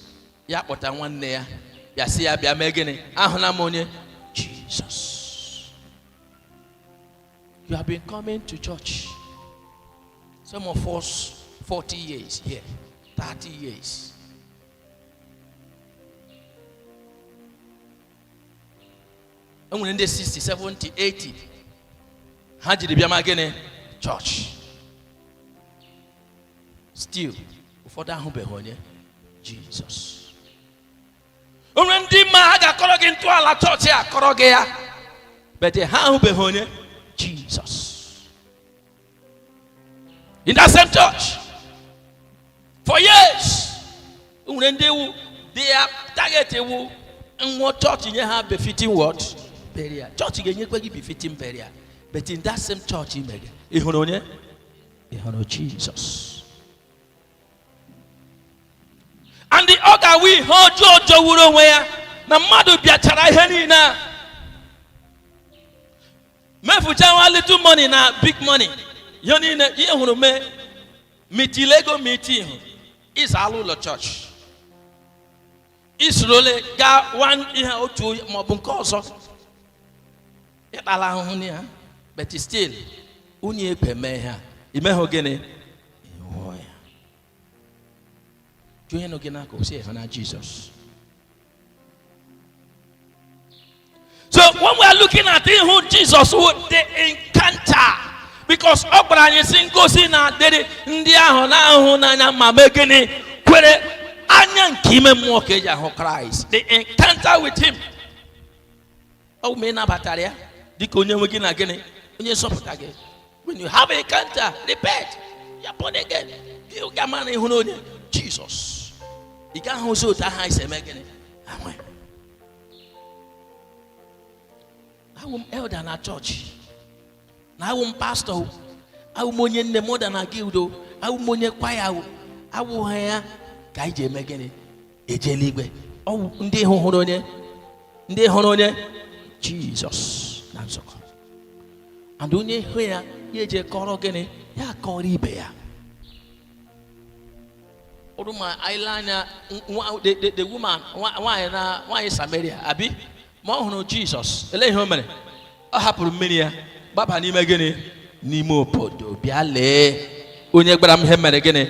ya kpọta nwanne ya, bịa sị ya bịa mee gịnị? Ahụla m onye Jizọs. You have been coming to church. Some of us 40 years here, 30 years. E nwere ndị 60, 70, 80. Ha jiri bịa ma gịnị? Church. Still, ụfọdụ ahụbeghị onye Jizọs. O nwere ndị ma ha ga-akọrọ gị ntọala chọọchị a kọrọ gị ya, but ha ahụbeghị onye Jizọs. In that same church for years, o nwere ndị wu their target wu nwụọ chọọchị nye ha befitting what? Burial. Chọọchị ga-enyekwa gị befitting burial, but in that same church ime gị, ị hụrụ onye? Ị hụrụ Jizọs. And ọ ga-awụ ihe ọjọọ jọwuru onwe ya na mmadụ bịachara ihe niile a mefucha nwa little money na big money, ihe niile ihe hụrụ mee mitile ego miti ihu ịza alụ ụlọ chọọchị isorole gaa one ihe otu maọbụ nke ọzọ ịkpala ahụhụ na ya, but still unyi ekwe mee ihe a imehụ gịnị? Ịhụ ya. Jụ onye nọ gị n'akụkụ sị ịhụ na Jizọs. So when we are looking at ịhụ Jizọs wụ the encounter, because ọ gwara anyị sị ngosi na-adịrị ndị ahụ na-ahụ n'anya ma mee gịnị? Kwere. Anya nke ime mmụọ ka eji ahụ Kraịst, the encounter with him. Ọ bụ ma ị nabatara ya dịka onye nwe gị na gịnị? Onye nzọpụta gị. When you have an encounter, repent, you are born again. Gị ga-ama na ịhụ na onye Jizọs, ị gaghị ahụzi otu ahụ anyị si eme gịnị? Ahụ ya. Awụ m elder na chọọchị, na awụ m pastọ, awụ m onye nne mother na guild, awụ m onye kwaya, awụghị ya ka anyị ji eme gịnị? Eje eluigwe. Ọ wụ ndị hụrụ onye, ndị hụrụ onye Jizọs na nzukọ. And onye hụ ya, ya eje kọrọ gịnị? Ya kọrọ ibe ya. Ọrụ ma anyị lee anya the woman, nwaanyị na nwaanyị Samaria, abi ma ọ hụrụ Jizọs, elee ihe o mere? Ọ hapụrụ mmiri ya gbaba n'ime gịnị? N'ime obodo, bịa lee onye gbara m ihe mere gịnị?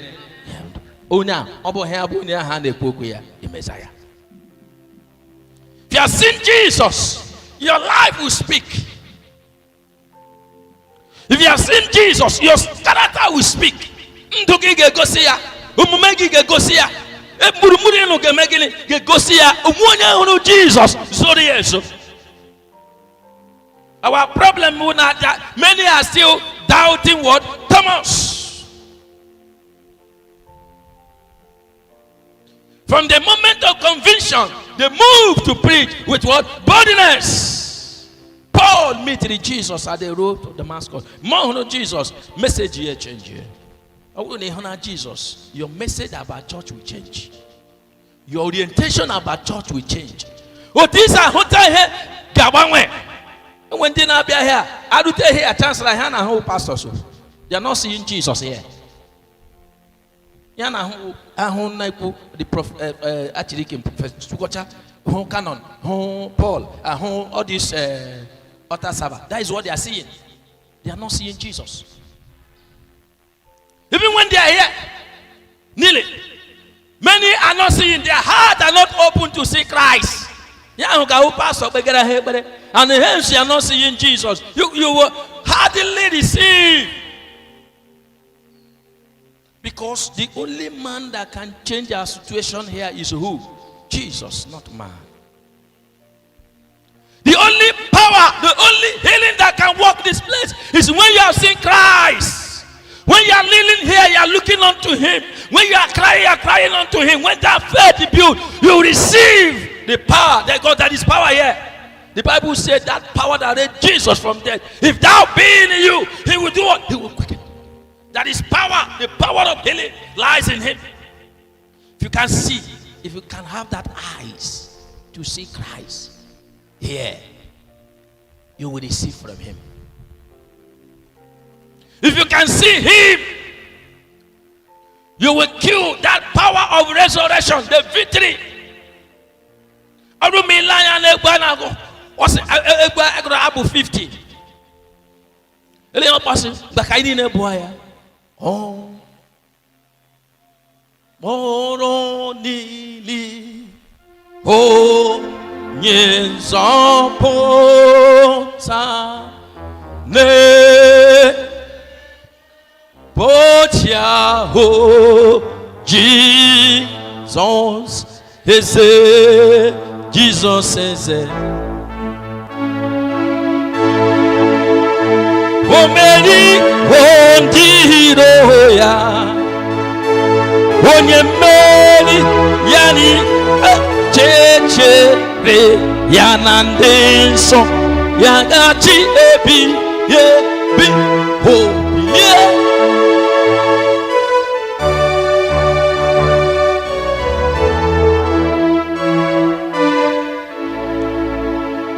Onye a ọ bụ ya bụ onye ahụ a na-ekwu okwu ya, emeza ya. If you have seen Jesus, your life will speak. If you have seen Jesus, your character will speak. Ndụ gị ga-egosi ya, omume gị ga-egosi ya, gburugburu ịnụ ga-eme gịnị? Ga-egosi ya. Onwe onye hụrụ Jizọs zoro ya ezo. Our problem bụ na many are still doubting what? Thomas. From the moment of conviction, they moved to preach with what? Boldness. Paul met Jesus at the road to Damascus. Ma ọ hụrụ Jesus, message ya change. Ọ bụrụ na ị hụ na Jesus, your message about church will change. Your orientation about church will change. Otu i si ahụta ihe ga-agbanwe. Enwe ndị na-abịa here, arute here, chancellor ha na-ahụ pastors. They are not seeing Jesus here. Ya na ahụ ahụ na-ekwu the prof Achirike Professor Chukwuocha, hụ Canon, hụ Paul, ahụ all this altar server. That is what they are seeing. They are not seeing Jesus. Even when they are here, kneeling, many are not seeing. Their heart are not open to see Christ. Ya ahụ ka ahụ pastor kpegara ha ekpere, and hence you are not seeing Jesus. You will hardly receive. Because the only man that can change our situation here is who? Jesus, not man. The only power, the only healing that can work this place is when you have seen Christ. When you are kneeling here, you are looking unto him. When you are crying, you are crying unto him. When that faith is built, you receive the power. That God, that is power here. The Bible said that power that raised Jesus from death, if thou be in you, he will do what? He will quicken. That is power. The power of healing lies in him. If you can see, if you can have that eyes to see Christ here, you will receive from him. If you can see him, you will kill that power of resurrection, the victory. Ọrụ m ile anya na-egbu a na-agụ, ọ sị egbu agụrụ abụ 50 ele ọ kpọsị mgbe ka anyị niile bụọ ya. Ọ kpọrọ n'ili onye nzọpụta n'ụbọchị ahụ, Jizọs eze, Jizọs eze, o meriwo ndị iro ya, onye mmeri ya ni chechere ya na ndị nsọ ya gachi ebi ebi obilie.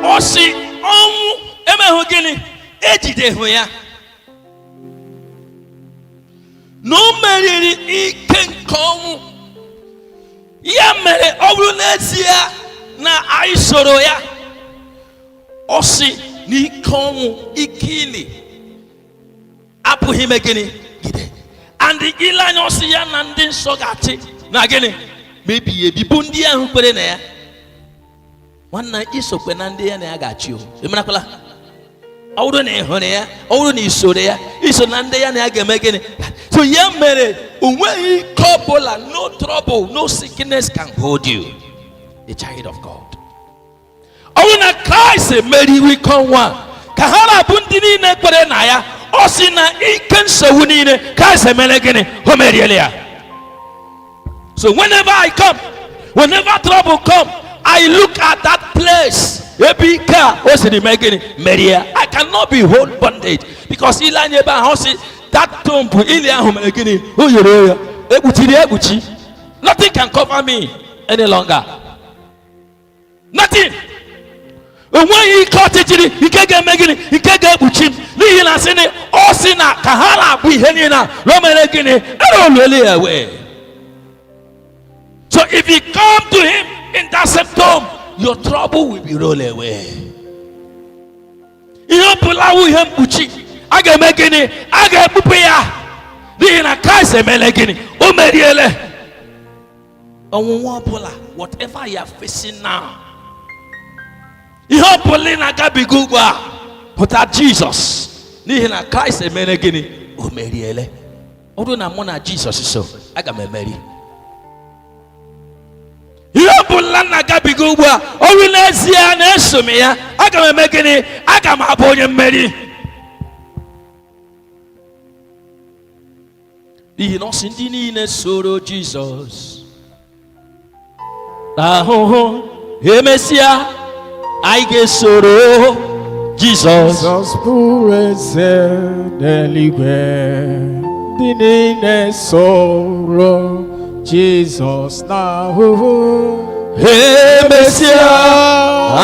Ọ sị ọnwụ emeghụ gịnị? Ejidehụ ya na o meriri ike nke ọnwụ. Ya mere, ọ bụrụ n'ezie na anyị soro ya, ọ sị na ike ọnwụ, ike ili apụghị ime gịnị? Gide. And ile anya, ọ sị ya na ndị nsọ ga-achị na gịnị? Ma ebighị ebi, bụ ndị ahụ kwere na ya. Nwanna, isokwe na ndị ya na ya ga-achị o. Ị marakwala, ọ bụrụ na ị hụrụ ya, ọ bụrụ na ị soro ya, iso na ndị ya na ya ga-eme gịnị? So ya mere, o nweghị ike ọbụla, no trouble, no sickness can hold you, the child of God. Ọ bụrụ na Kraịst emeriwo ike ọnwụ a, ka ha na-abụ ndị niile kwere na ya, ọ sị na ike nsogbu niile, Kraịst emere gịnị? O meriela ya. So whenever I come, whenever trouble come, I look at that place ebe ike a o siri mee gịnị? Merie. I cannot be hold bondage, because ile anya ebe ahụ, ọ sị that tomb, ili ahụ mere gịnị? O yere ya, ekpuchiri ekpuchi. Nothing can cover me any longer, nothing. Enweghị ike ọchịchịrị nke ga-eme gịnị? Nke ga-ekpuchi m, n'ihi na sị na ọ sị na ka ha na-abụ ihe niile a na o mere gịnị? Eroluelu ya wee. So if you come to him in that same tomb, your trouble will be rolled away. Ihe ọ bụla wụ ihe mkpuchi a ga-eme gịnị? A ga-ekpupụ ya, n'ihi na Kraịst emele gịnị? O meriele ọnwụnwa ọbụla. Whatever you are facing now, ihe ọbụla ị na-agabiga ugbu a, pụta Jizọs, n'ihi na Kraịst emere gịnị? O meriele. Ọ bụrụ na mụ na Jizọs so, aga m emeri ihe ọbụla m na-agabiga ugbu a. Ọ bụrụ n'ezie na-eso m ya, aga m eme gịnị? Aga m abụ onye mmeri, n'ihi na ọ sị ndị niile soro Jizọs ahụhụ, emesịa anyị ga-esoro Jizọs. Jizọs bụrụ eze n'eluigwe, ndị niile soro Jizọs n'ahụhụ, emesịa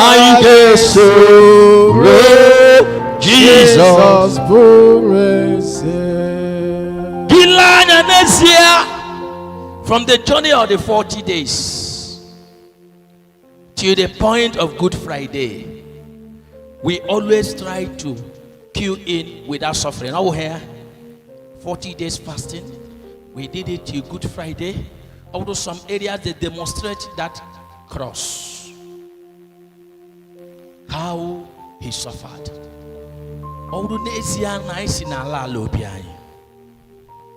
anyị ga-esoro Jizọs. Jizọs bụrụ eze. Ile anya n'ezie, from the journey of the 40 days till the point of Good Friday, we always try to queue in without suffering. Oh, here, 40 days fasting, we did it till Good Friday. Although some areas, they demonstrate that cross, how he suffered. Although n'ezie na anyị si n'ala ala obi anyị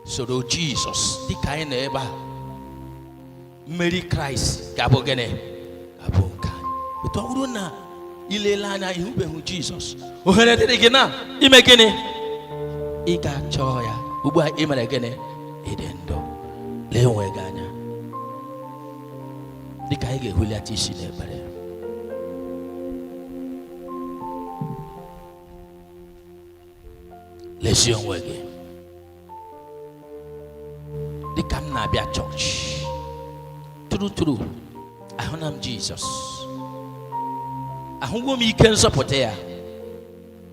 soro Jizọs dịka anyị nọ ebe a, mmeri Kraịst ga-abụ gịnị? Ga-abụ nke anyị. Etu ọ bụrụ na ilele anya, ịhụbeghị Jizọs, ohere dịrị gị na ime gịnị? Ị ga-achọ ya ugbu a. Ị mere gịnị? Ịdị ndụ. Lee onwe gị anya dịka anyị ga-ehulata isi n'ekpere. Lezie onwe gị. Dịka m na-abịa chọọchị, true true, ahụna m Jizọs. Ahụgo m ike nzọpụta ya.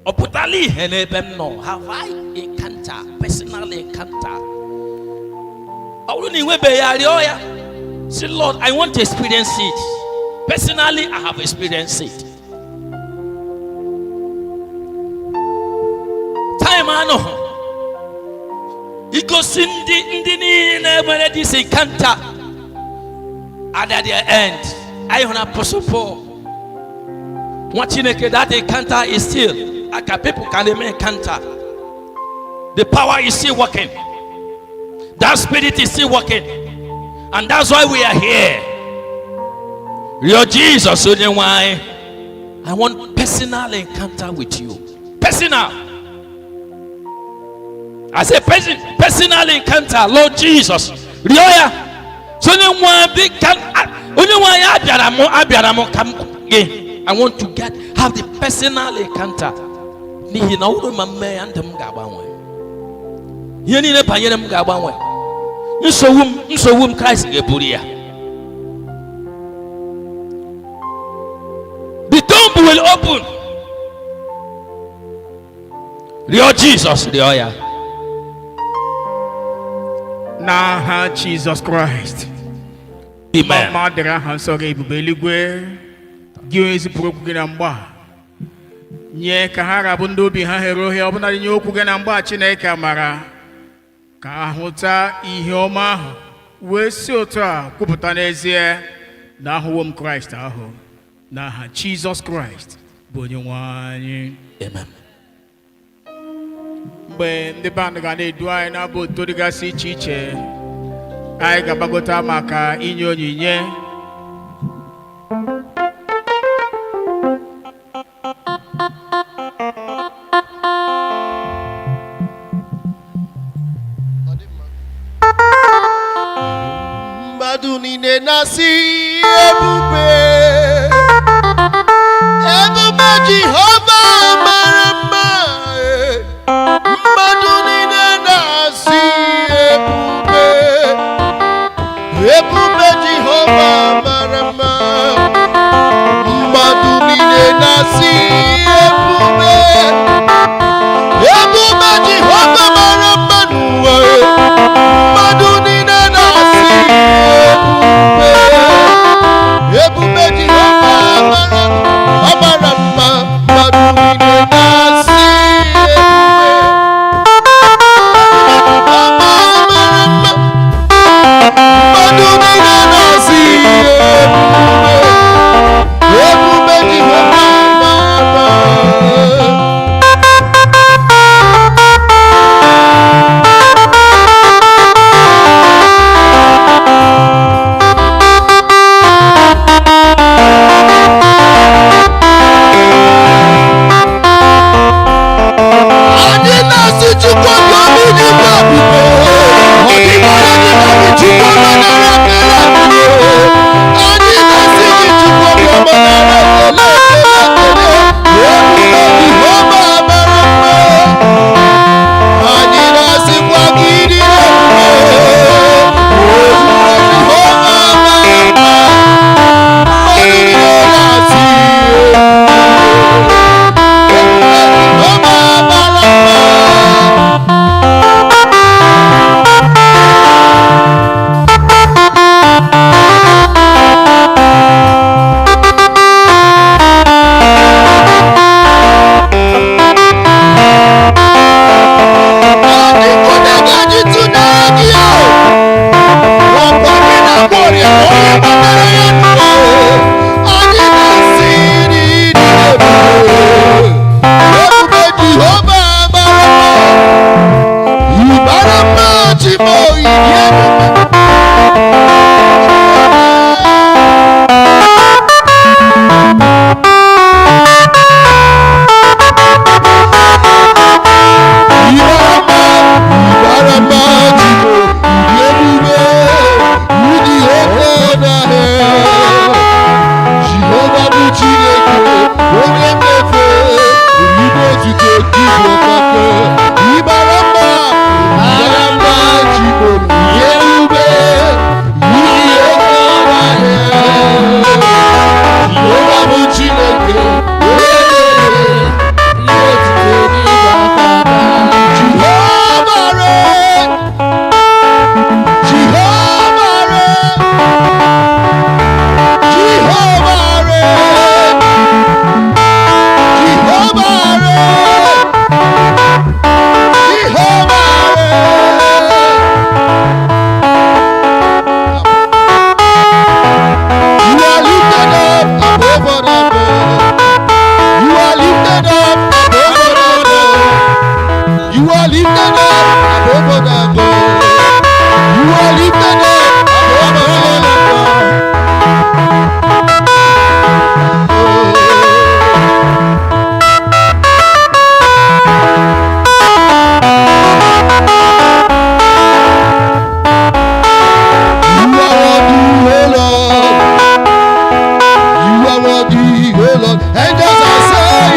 Ọ pụtala ihe n'ebe m nọ. Have I encounter, personal encounter? Ọ bụrụ na ị nwebeghị ya, rịọ ya. Say, "Lord, I want to experience it. Personally, I have experienced it." Time anọghị igosi ndị niile nwere this encounter. And at the end, anyị hụrụ Apostle Paul, nwa Chineke. That encounter is still aka. People can eme encounter. The power is still working. That spirit is still working, and that's why we are here. Rịọ Jesus, "Onye nwe anyị, I want personal encounter with you." Personal. I say person, personal encounter, Lord Jesus. Rịọ ya. So onye nwe anyị ka onye nwe anyị, abịara m ka m gị. I want to get have the personal encounter. N'ihi na ọ bụrụ ma m mee ya, ndụ m ga-agbanwe. Ihe niile banyere m ga-agbanwe. Nsogbu m, Kraịst ga-eburu ya. The tomb will open. Rịọ Jesus, rịọ ya. N'aha Jizọs Kraịst. Amen. Mma dịrị aha nsọ gị, ebube eluigwe, gị onye zipụrụ okwu gị na mgba nye ka ha rabụ ndị obi ha ghere oghe, ọbụnadị nye okwu gị na mgba. Chineke amara ka ha hụta ihe ọma ahụ wee si otu a kwupụta n'ezie na ahụwo m Kraịst ahụ. N'aha Jizọs Kraịst bụ onye nwe anyị. Amen. Mgbe ndị band ga na-edu anyị n'abụ otuto dịgasị iche iche, anyị ga-agbagota maka inye onyinye. Mmadụ niile na-asị, "Ebube, ebube Jehova mara mma." Mmadụ niile na-asị, "Ebube, ebube Jehova mara mma." Mmadụ niile na-asị, "Ebube, ebube Jehova mara mma n'ụwa." Mmadụ niile na-asị, "Ebube, ebube Jehova mara, ọ mara mma." Mmadụ niile na-asị, "Ebube, ọ mara mma." Mmadụ niile na-asị, "Ebube, ebube Jehova mara."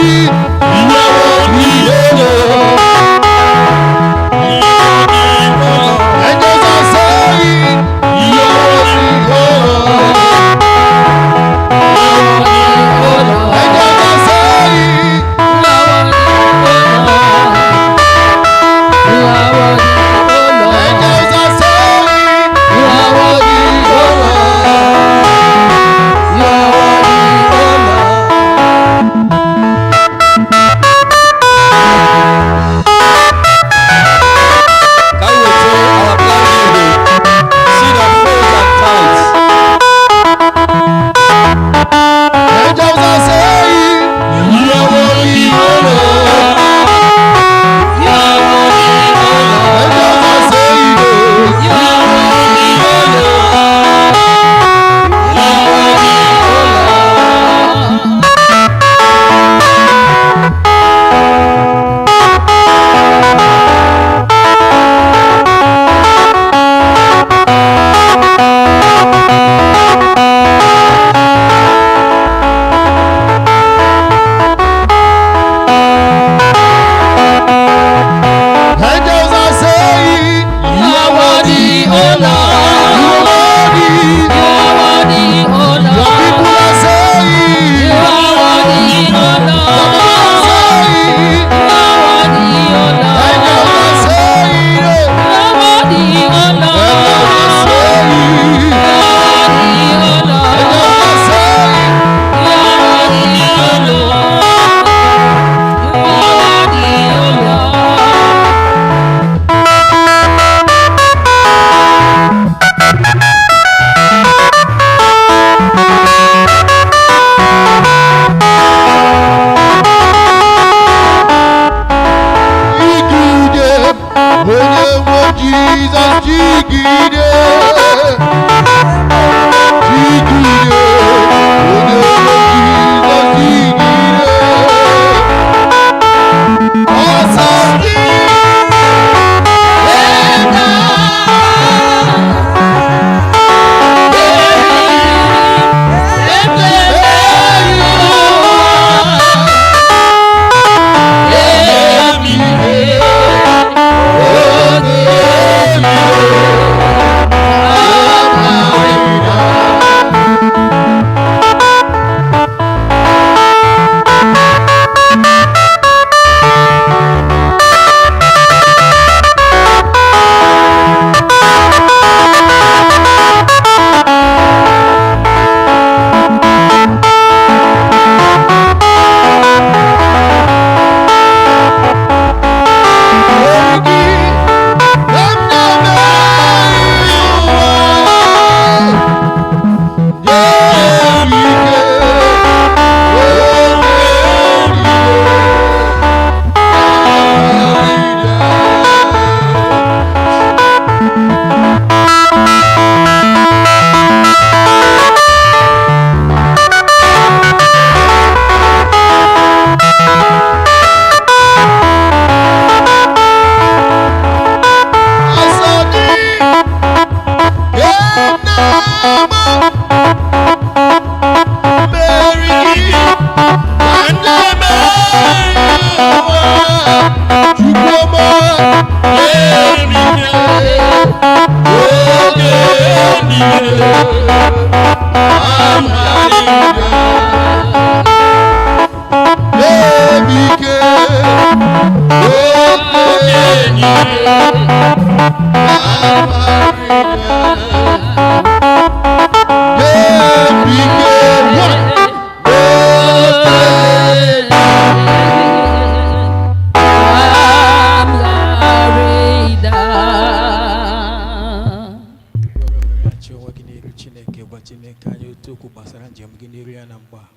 saying, you are worthy, O Lord. Angels are saying, you are worthy, O Lord. Angels are saying, angels are saying, you are worthy, O Lord. Can we withdraw our planning seed of faith and tithes? Angels are saying, you are worthy, O Lord. Angels are saying, you are worthy, O Lord. You are worthy, O Lord. Angels are saying, you are worthy, O Lord. You are worthy. Your people are saying, you are worthy, O Lord. Your people are saying, angels are saying, angels are saying, angels are saying, Jigide, onye nwe Jizọs jigide. Jigide, onye nwe Jizọs jigide. Ọsọ gị Weghachi onwe gị n'iru Chineke, gwa Chineke anyị otu okwu gbasara njem gị n'iru ya na mgba a.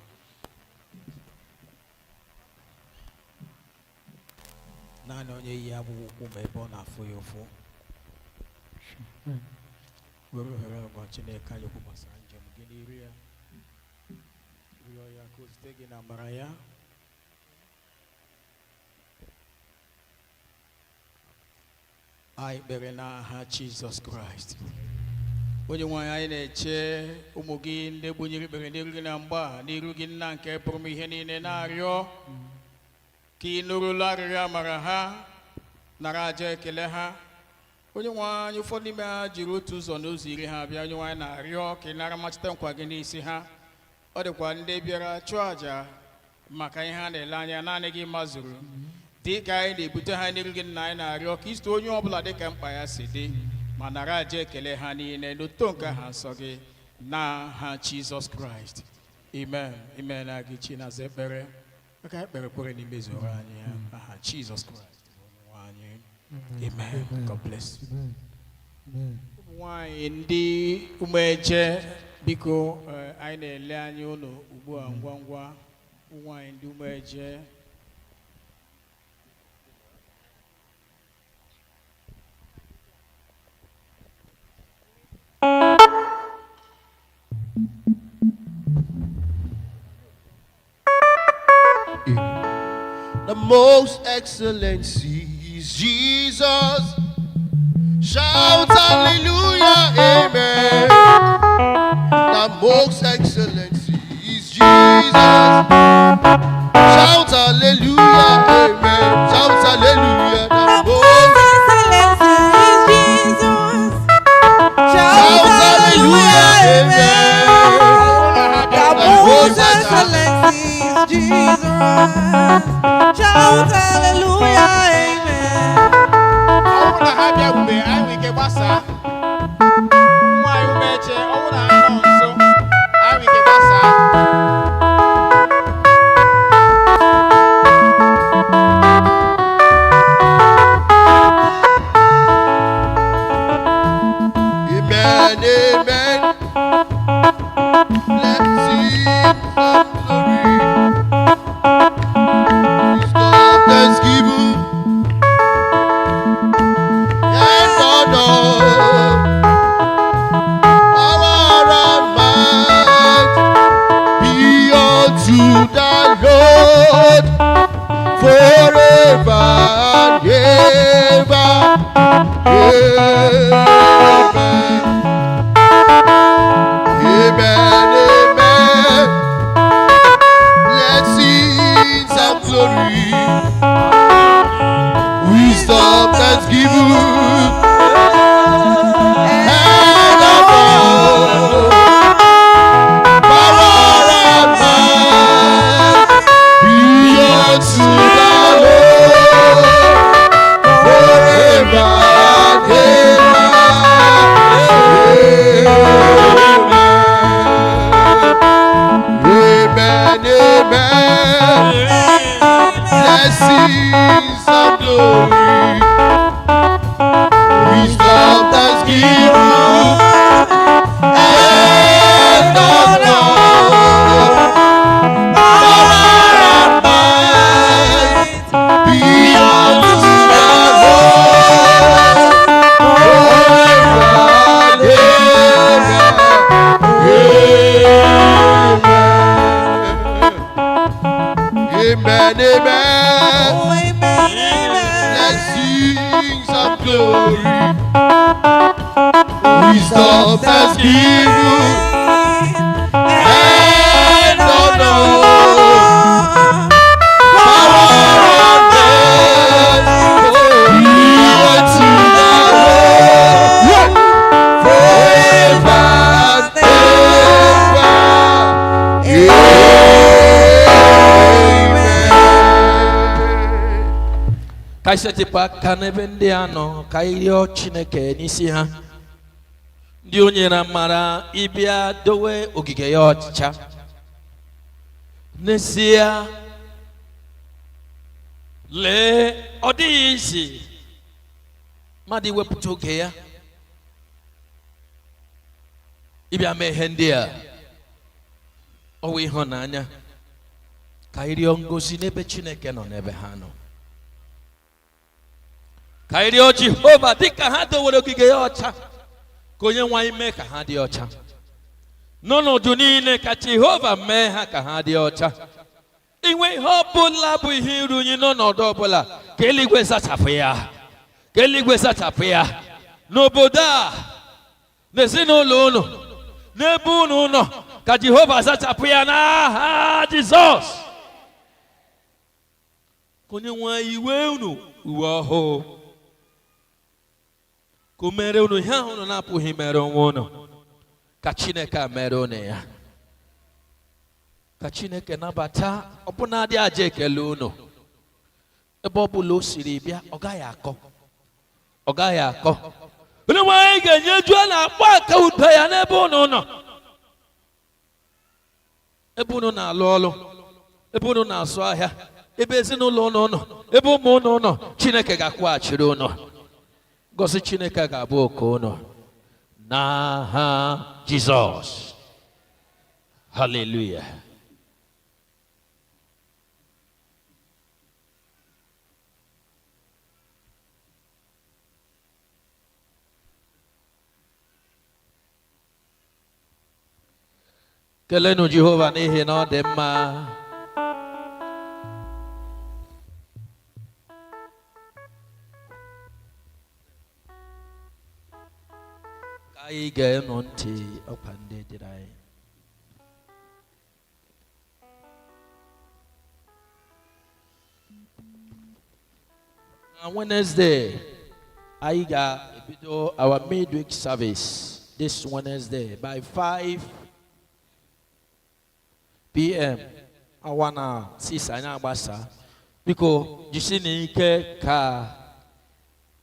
Naanị onye yi agbụgbọ ụkwụ ma ebe ọ na-afụ ya ụfụ. Were ohere a gwa Chineke anyị okwu gbasara njem gị n'iru ya, rịọ ya ka o zite gị na amara ya. Anyị kpere n'aha Jizọs Kraịst. Onye nwe anyị, anyị na-eche ụmụ gị ndị gbunyere ikpere n'iru gị na mgba n'iru gị. Nna nke pụrụ ime ihe niile, na-arịọ ka ị nụrụla arịrịọ amara ha, nara aja ekele ha. Onye nwe anyị, ụfọdụ n'ime ha jiri otu ụzọ n'ụzọ iri ha bịa. Onye nwe anyị, na-arịọ ka ị nara machite nkwa gị n'isi ha. Ọ dịkwa ndị bịara chụọ àjà maka ihe ha na-ele anya, naanị gị mazuru. Dị ka anyị na-ebute ha n'iru gị, nna, anyị na-arịọ ka isite onye ọbụla dị ka mkpa ya si dị, ma nara aja ekele ha niile n'oto nke aha nsọ gị, n'aha Jizọs Kraịst, amen. Amen. Na gị Chinaza ekpere maka ekpere kwere n'ime zoro anyị ya, aha Jizọs Kraịst bụ Onyenwe anyị, amen. God bless you. Ụmụ nwanyị ndị umeje, biko, anyị na-ele anya unu ugbu a ngwa ngwa. Ụmụ nwanyị ndị umeje. The most excellency is Jesus. Shout hallelujah, amen. The most excellency is Jesus. Shout hallelujah, amen. Shout hallelujah. The most Excellency is Jesus. Shout hallelujah, amen. The most excellency is Jesus. Shout hallelujah, amen. Ọ bụrụ na ha bịa ube, anyị nwere ike gbasaa. Nwaanyị umeche, ọ bụrụ na ha nọ nso, anyị nwere ike gbasaa. Amen, amen. Let's sing some glory. Wisdom, thanksgiving, and honor. Power and might be unto the Lord forever and ever. Amen. Amen, amen. Blessings and glory, wisdom, thanksgiving, and honor, power and might be unto the Lord forever and ever. Amen. Amen. Blessings and glory, wisdom, thanksgiving, and honor, power and might be unto the Lord forever and ever. Amen. Amen. Amen. Oh, amen, amen. Blessings and glory, wisdom, thanksgiving, and honor, power and might be unto the Lord forever and ever. Amen. Ka anyị setịpụ aka n'ebe ndị a nọ, ka anyị rịọ Chineke n'isi ha, ndị o nyere amara ịbịa dowe ogige ya ọcha. N'ezie, lee, ọ dịghị izi mmadụ iwepụta oge ya ịbịa mee ihe ndị a. Ọ wụ ịhụnanya. Ka anyị rịọ ngozi n'ebe Chineke nọ, n'ebe ha nọ. Ka anyị rịọ Jehova, dịka ha dowere ogige ya ọcha, ka onye nwe anyị mee ka ha dị ọcha n'ọnọdụ niile. Ka Jehova mee ha ka ha dị ọcha. Inwe ihe ọbụla bụ ihe iru unyi n'ọnọdụ ọbụla, ka eluigwe zachapụ ya, ka eluigwe zachapụ ya n'obodo a. N'ezinụlọ unu, n'ebe unu nọ, ka Jehova zachapụ ya n'aha Jizọs. Ka onye nwe anyị iwe unu uwe ọhụụ, ka o mere unu ihe ahụ unu na-apụghị mere onwe unu, ka Chineke a mere unu ya. Ka Chineke nabata ọbụnadị aja ekele unu. Ebe ọ bụla o siri bịa, ọ gaghị akọ, ọ gaghị akọ. Onye nwe anyị ga-enyeju a na-akpọ aka udo ya n'ebe unu nọ, ebe unu na-alụ ọlụ, ebe unu na-azụ ahịa, ebe ezinụlọ unu nọ, ebe ụmụ unu nọ. Chineke ga-akwụghachiri unu. Ngọzi Chineke ga-abụ oke unu n'aha Jizọs. Haleluya. Kelenu Jehova n'ihi na ọ dị mma. Ka anyị ga-enụ ntị ọkwa ndị dịrị anyị. Na Wednesday, anyị ga-ebido our midweek service this Wednesday by 5 p.m. Awa na 6 anyị agbasa. Biko jisi n'ike ka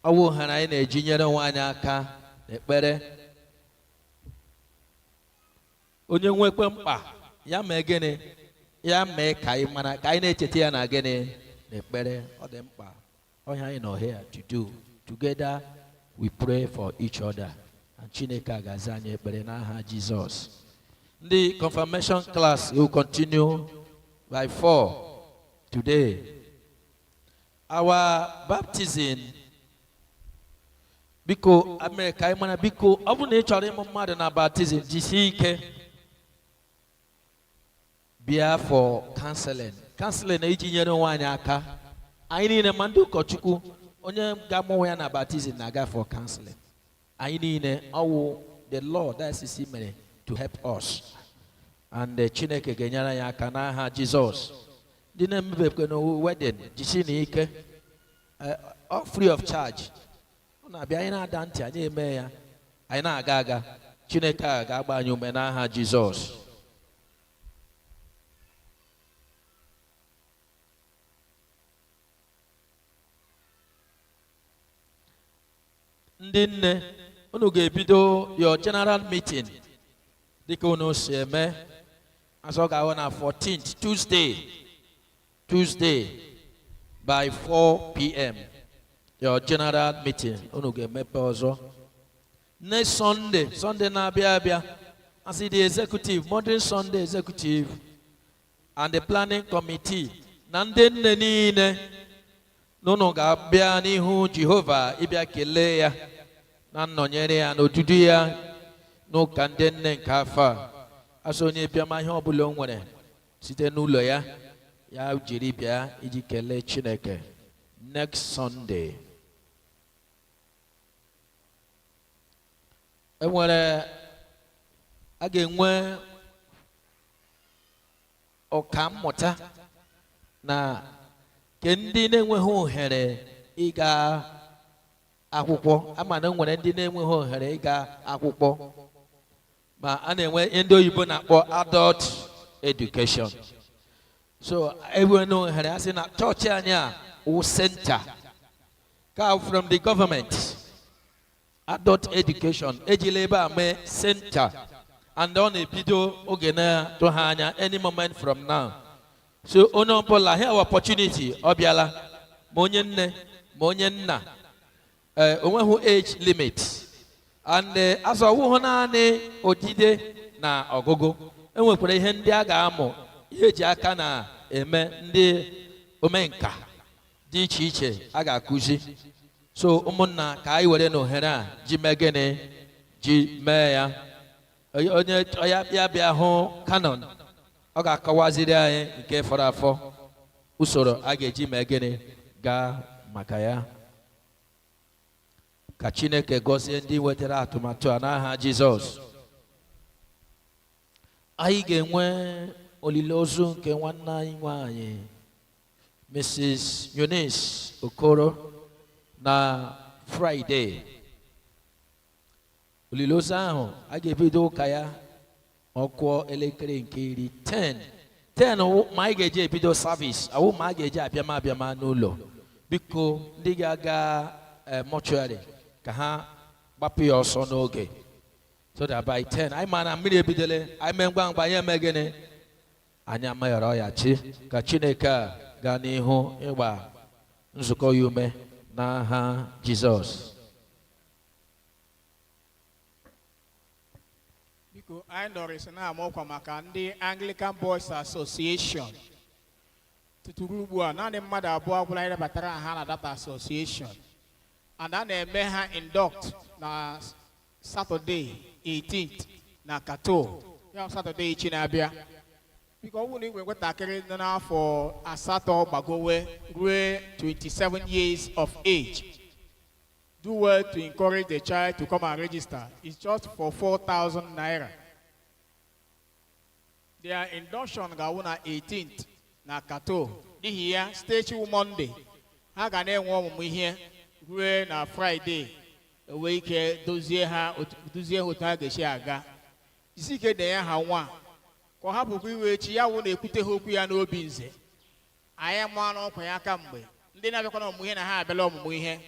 ọwụ ohere anyị na-eji nyere onwe anyị aka n'ekpere. Onye nwekwe mkpa ya mee gịnị? Ya mee ka anyị mara, ka anyị na-echeta ya na gịnị? N'ekpere. Ọ dị mkpa. Ọhịa anyị nọ here to do. Together we pray for each other, and Chineke a ga-aza anyị ekpere n'aha Jizọs. Ndị confirmation class will continue by 4 today. Our baptism, biko mere ka anyị mara, biko ọ bụrụ na ị chọrọ ịmụ mmadụ na baptism, jisie ike bịa for counseling. Counseling na iji nyere onwe anyị aka. Anyị niile, ma ndị ụkọchukwu, onye ga-amụ ya na baptism na-aga for counseling. Anyị niile, ọwụ the law diocese mere to help us, and Chineke ga-enyere anyị aka n'aha Jizọs. Ndị na-emebekwe na wedding, jisi na ike. Ọ free of charge. Ọ na-abịa, anyị na-ada ntị, anyị eme ya, anyị na-aga aga. Chineke a ga-agba anyị ume n'aha Jizọs. Ndị nne, unu ga-ebido your general meeting dịka unu si eme. Azọ ga-ahụ na 14th, Tuesday, Tuesday by 4 p.m. Your general meeting unu ga-emepe ọzọ next Sunday, Sunday na-abịa abịa. As the executive, Modern Sunday executive and the planning committee na ndị nne niile, n'ụnụ ga-abịa n'ihu Jehova ịbịa kelee ya na nnọnyere ya na odudu ya n'ụka ndị nne nke afọ a. Asị onye bịama ihe ọbụla o nwere site n'ụlọ ya, ya jiri bịa iji kelee Chineke next Sunday. Enwere a ga-enwe ọka mmụta na nke ndị na-enweghị ohere ịga akwụkwọ. Ama na enwere ndị na-enweghị ohere ịga akwụkwọ, ma a na-enwe ihe ndị oyibo na-akpọ adult education. So enwere ohere a sị na chọọchị anyị a wụ center ka from the government adult education ejila ebe a mee center, and ọ na-ebido oge na-atụ ha anya, any moment from now. So onye ọbụla here, opportunity ọ bịala, ma onye nne ma onye nna, ee, onweghị age limit. And azọ ọwụhụ naanị odide na ọgụgụ, enwekwara ihe ndị a ga-amụ, ihe eji aka na-eme, ndị omenka dị iche iche a ga-akụzi. So ụmụnna, ka anyị were n'ohere a ji mee gịnị? Ji mee ya. Onye ya bịa, bịa hụ canon, ọ ga-akọwaziri anyị nke fọrọ afọ, usoro a ga-eji mee gịnị gaa maka ya. Ka Ka Chineke gọzie ndị wetara atụmatụ a n'aha Jizọs. Anyị ga-enwe olili ozu nke nwanne anyị nwanyị, Mrs. Eunice Okoro, na Friday. Olili ozu ahụ, a ga-ebido ụka ya ọkụọ elekere nke iri, 10 10 ma anyị ga-eji ebido service awụ, ma a ga-eji abịama abịama n'ụlọ. Biko, ndị ga-aga mortuary, ka ha gbapụ ya ọsọ n'oge, so that by 10, anyị ma na mmiri ebidole. Anyị mee ngwa ngwa, anyị eme gịnị? Anyị amaghara ọya chi. Ka Chineke a gaa n'ihu ịgba nzukọ ya ume n'aha Jizọs. Biko, anyị nọrịsị na-ama ọkwa maka ndị Anglican Boys Association. Tuturu ugbu a, naanị mmadụ 2 agwụla anyị nabatara ha na that association, and a na-eme ha induct na Saturday 18th na Kato ya, Saturday echi na-abịa. Biko, ọ bụrụ na ị nwere nwatakịrị nọ n'afọ 8 gbagowe ruo 27 years of age, do well to encourage the child to come and register. It's just for 4,000 naira. Their induction ga-awụ na 18th na Kato. N'ihi ya, site echi Monday, ha ga na-enwe ọmụmụ ihe ruo na Friday. Enwee ike dozie ha otu ha ga-esi aga. Isi ike denye ha nwa ka ọ hapụkwa iwe echi ya wụ na-ekwute ha okwu ya n'obi nze. Anyị maa n'ọkwa ya aka mgbe ndị na-abịakwa n'ọmụmụ ihe na ha abịala ọmụmụ ihe.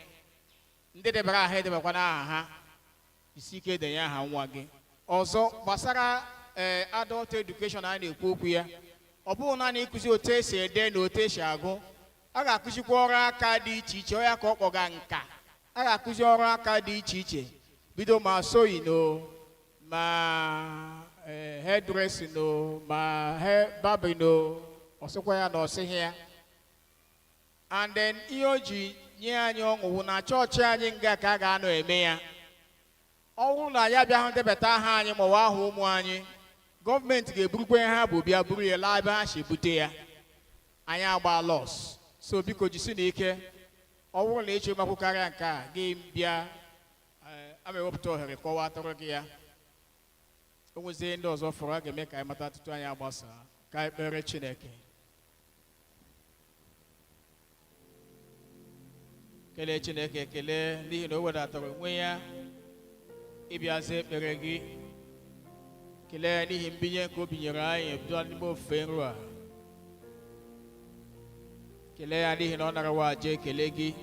Ndị debara aha edebakwa n'aha ha. Isi ike denye aha nwa gị. Ọzọ, gbasara adult education a na-ekwu okwu ya, ọ bụghị naanị ịkụzi otu esi ede na otu esi agụ. A ga-akụzikwa ọrụ aka dị iche iche. Ọ ya ka ọ kpọga nka. A ga-akụzi ọrụ aka dị iche iche, bido ma sewing o, ma hairdressing o, ma hair barbing o, ọsịkwa ya na ọsịghị ya. And then ihe o ji nye anyị ọṅụ wụ na chọọchị anyị nga ka a ga-anọ eme ya. Ọ bụrụ na ya bịa hụ debata aha anyị maọbụ aha ụmụ anyị, gọọmenti ga-eburukwa ihe ha bụ bịa buru ya laa ebe ha si ebute ya. Anyị agba loss. So biko, jisi n'ike. Ọ bụrụ na ịchọ ịmakwu karịa nke a, gị bịa, a ma ewepụta ohere kọwatụrụ gị ya. O nwezie ndị ọzọ fọrọ a ga-eme ka anyị mata tutu anyị agbasaa. Ka anyị kpere Chineke. Kelee Chineke ekele n'ihi na o wedatara onwe ya ịbịaza ekpere gị. Kelee ya n'ihi mbinye nke o binyere anyị ebido n'ime ofufe nru a. Kelee ya n'ihi na ọ narawa aja ekele gị.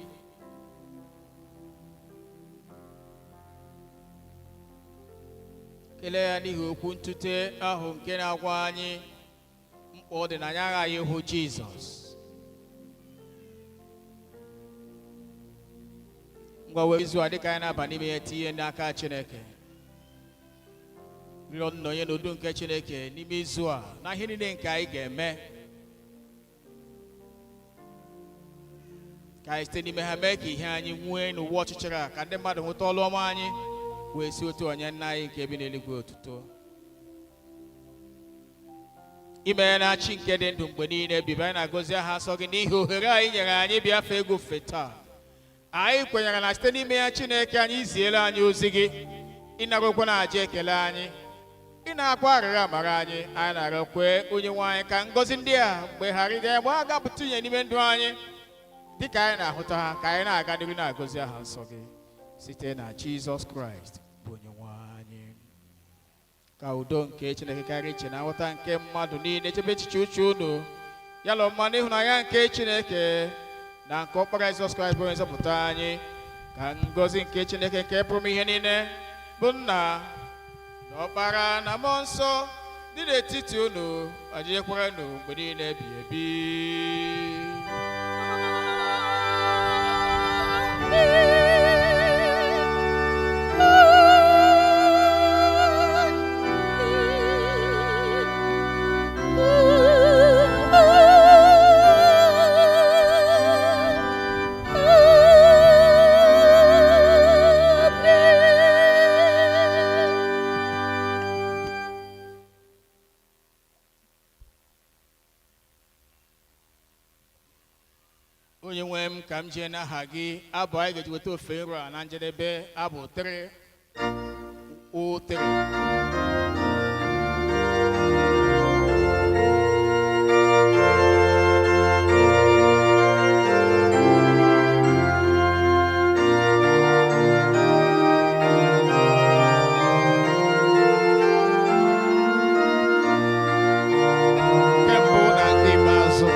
Kelee ya n'ihi okwu ntute ahụ nke na-agwa anyị mkpa ọ dị na anyị aghaghị ịhụ Jizọs. Ngwa, were izu a dịka anyị na-aba n'ime ya tinye n'aka Chineke. Rịọ nnọnye n'udo nke Chineke n'ime izu a na ihe niile nke anyị ga-eme, ka anyị site n'ime ha mee ka ihe anyị nwee n'ụwa ọchịchịrị a, ka ndị mmadụ hụta ọlụ ọma anyị wee si otu onye nna anyị nke bi n'eluigwe otuto. Imee na chi nke dị ndụ mgbe niile bibi, anyị na-agọzi aha nsọ gị n'ihi ohere anyị nyere anyị bịa fee ego ofufe taa. Anyị kwenyere na site n'ime ya, Chineke anyị, iziela anyị ozi gị, ịnara okwu na aja ekele anyị, ị na-akwa arịrịọ amara anyị. Anyị na-arịọ, kwee onye nwe anyị, ka ngọzi ndị a mgbe ghara ịdị mgbe a ga-apụta ihe n'ime ndụ anyị dịka anyị na-ahụta ha, ka anyị na-aga n'ihu na-agọzi aha nsọ gị, site na Jizọs Kraịst bụ onye nwe anyị. Ka udo nke Chineke karịa iche na nghọta nke mmadụ niile chebe echiche uche unu, ya na ọmụma n'ịhụnanya nke Chineke na nke ọkpara Jizọs Kraịst bụ onye nzọpụta anyị. Ka ngọzi nke Chineke nke pụrụ ime ihe niile, bụ Nna na Ọkpara na Mmụọ Nsọ, dị n'etiti unu, ọdịnyekwara unu mgbe niile ebighị ebi. Onye nwe m, ka m jee n'aha gị, abụ anyị ga-eji weta ofe nro a na njedebe, abụ 3 o 3. Nke mbụ na nke ikpeazụ.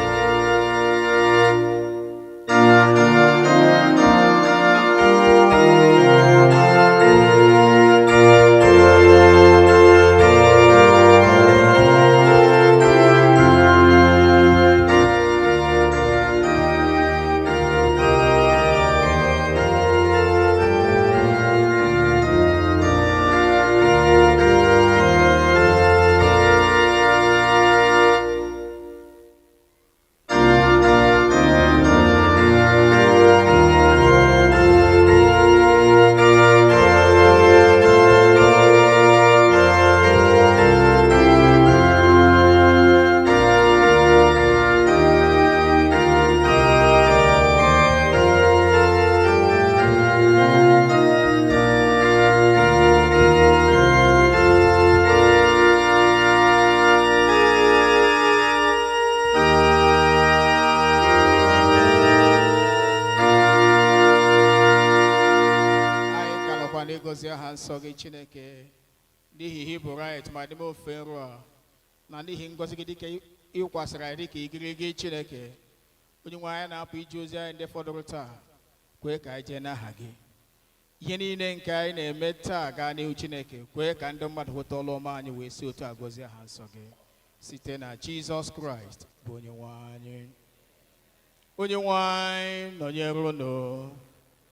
Anyị ka nọkwa n'ịgọzi aha nsọ gị, Chineke, n'ihi ihe bụ right ma n'ime ofe nro a na n'ihi ngọzi gị dịka ịkwasịrị anyị dịka igirigi. Chineke onye nwe anyị, na-apụ ije ozi anyị ndị fọdụrụ taa, kwee ka anyị jee n'aha gị. Ihe niile nke anyị na-eme taa gaa n'ihu. Chineke, kwee ka ndị mmadụ hụta ọlụ ọma anyị wee si otu a gọzie aha nsọ gị, site na Jizọs Kraịst bụ onye nwe anyị. Onye nwe anyị nọnyere unu.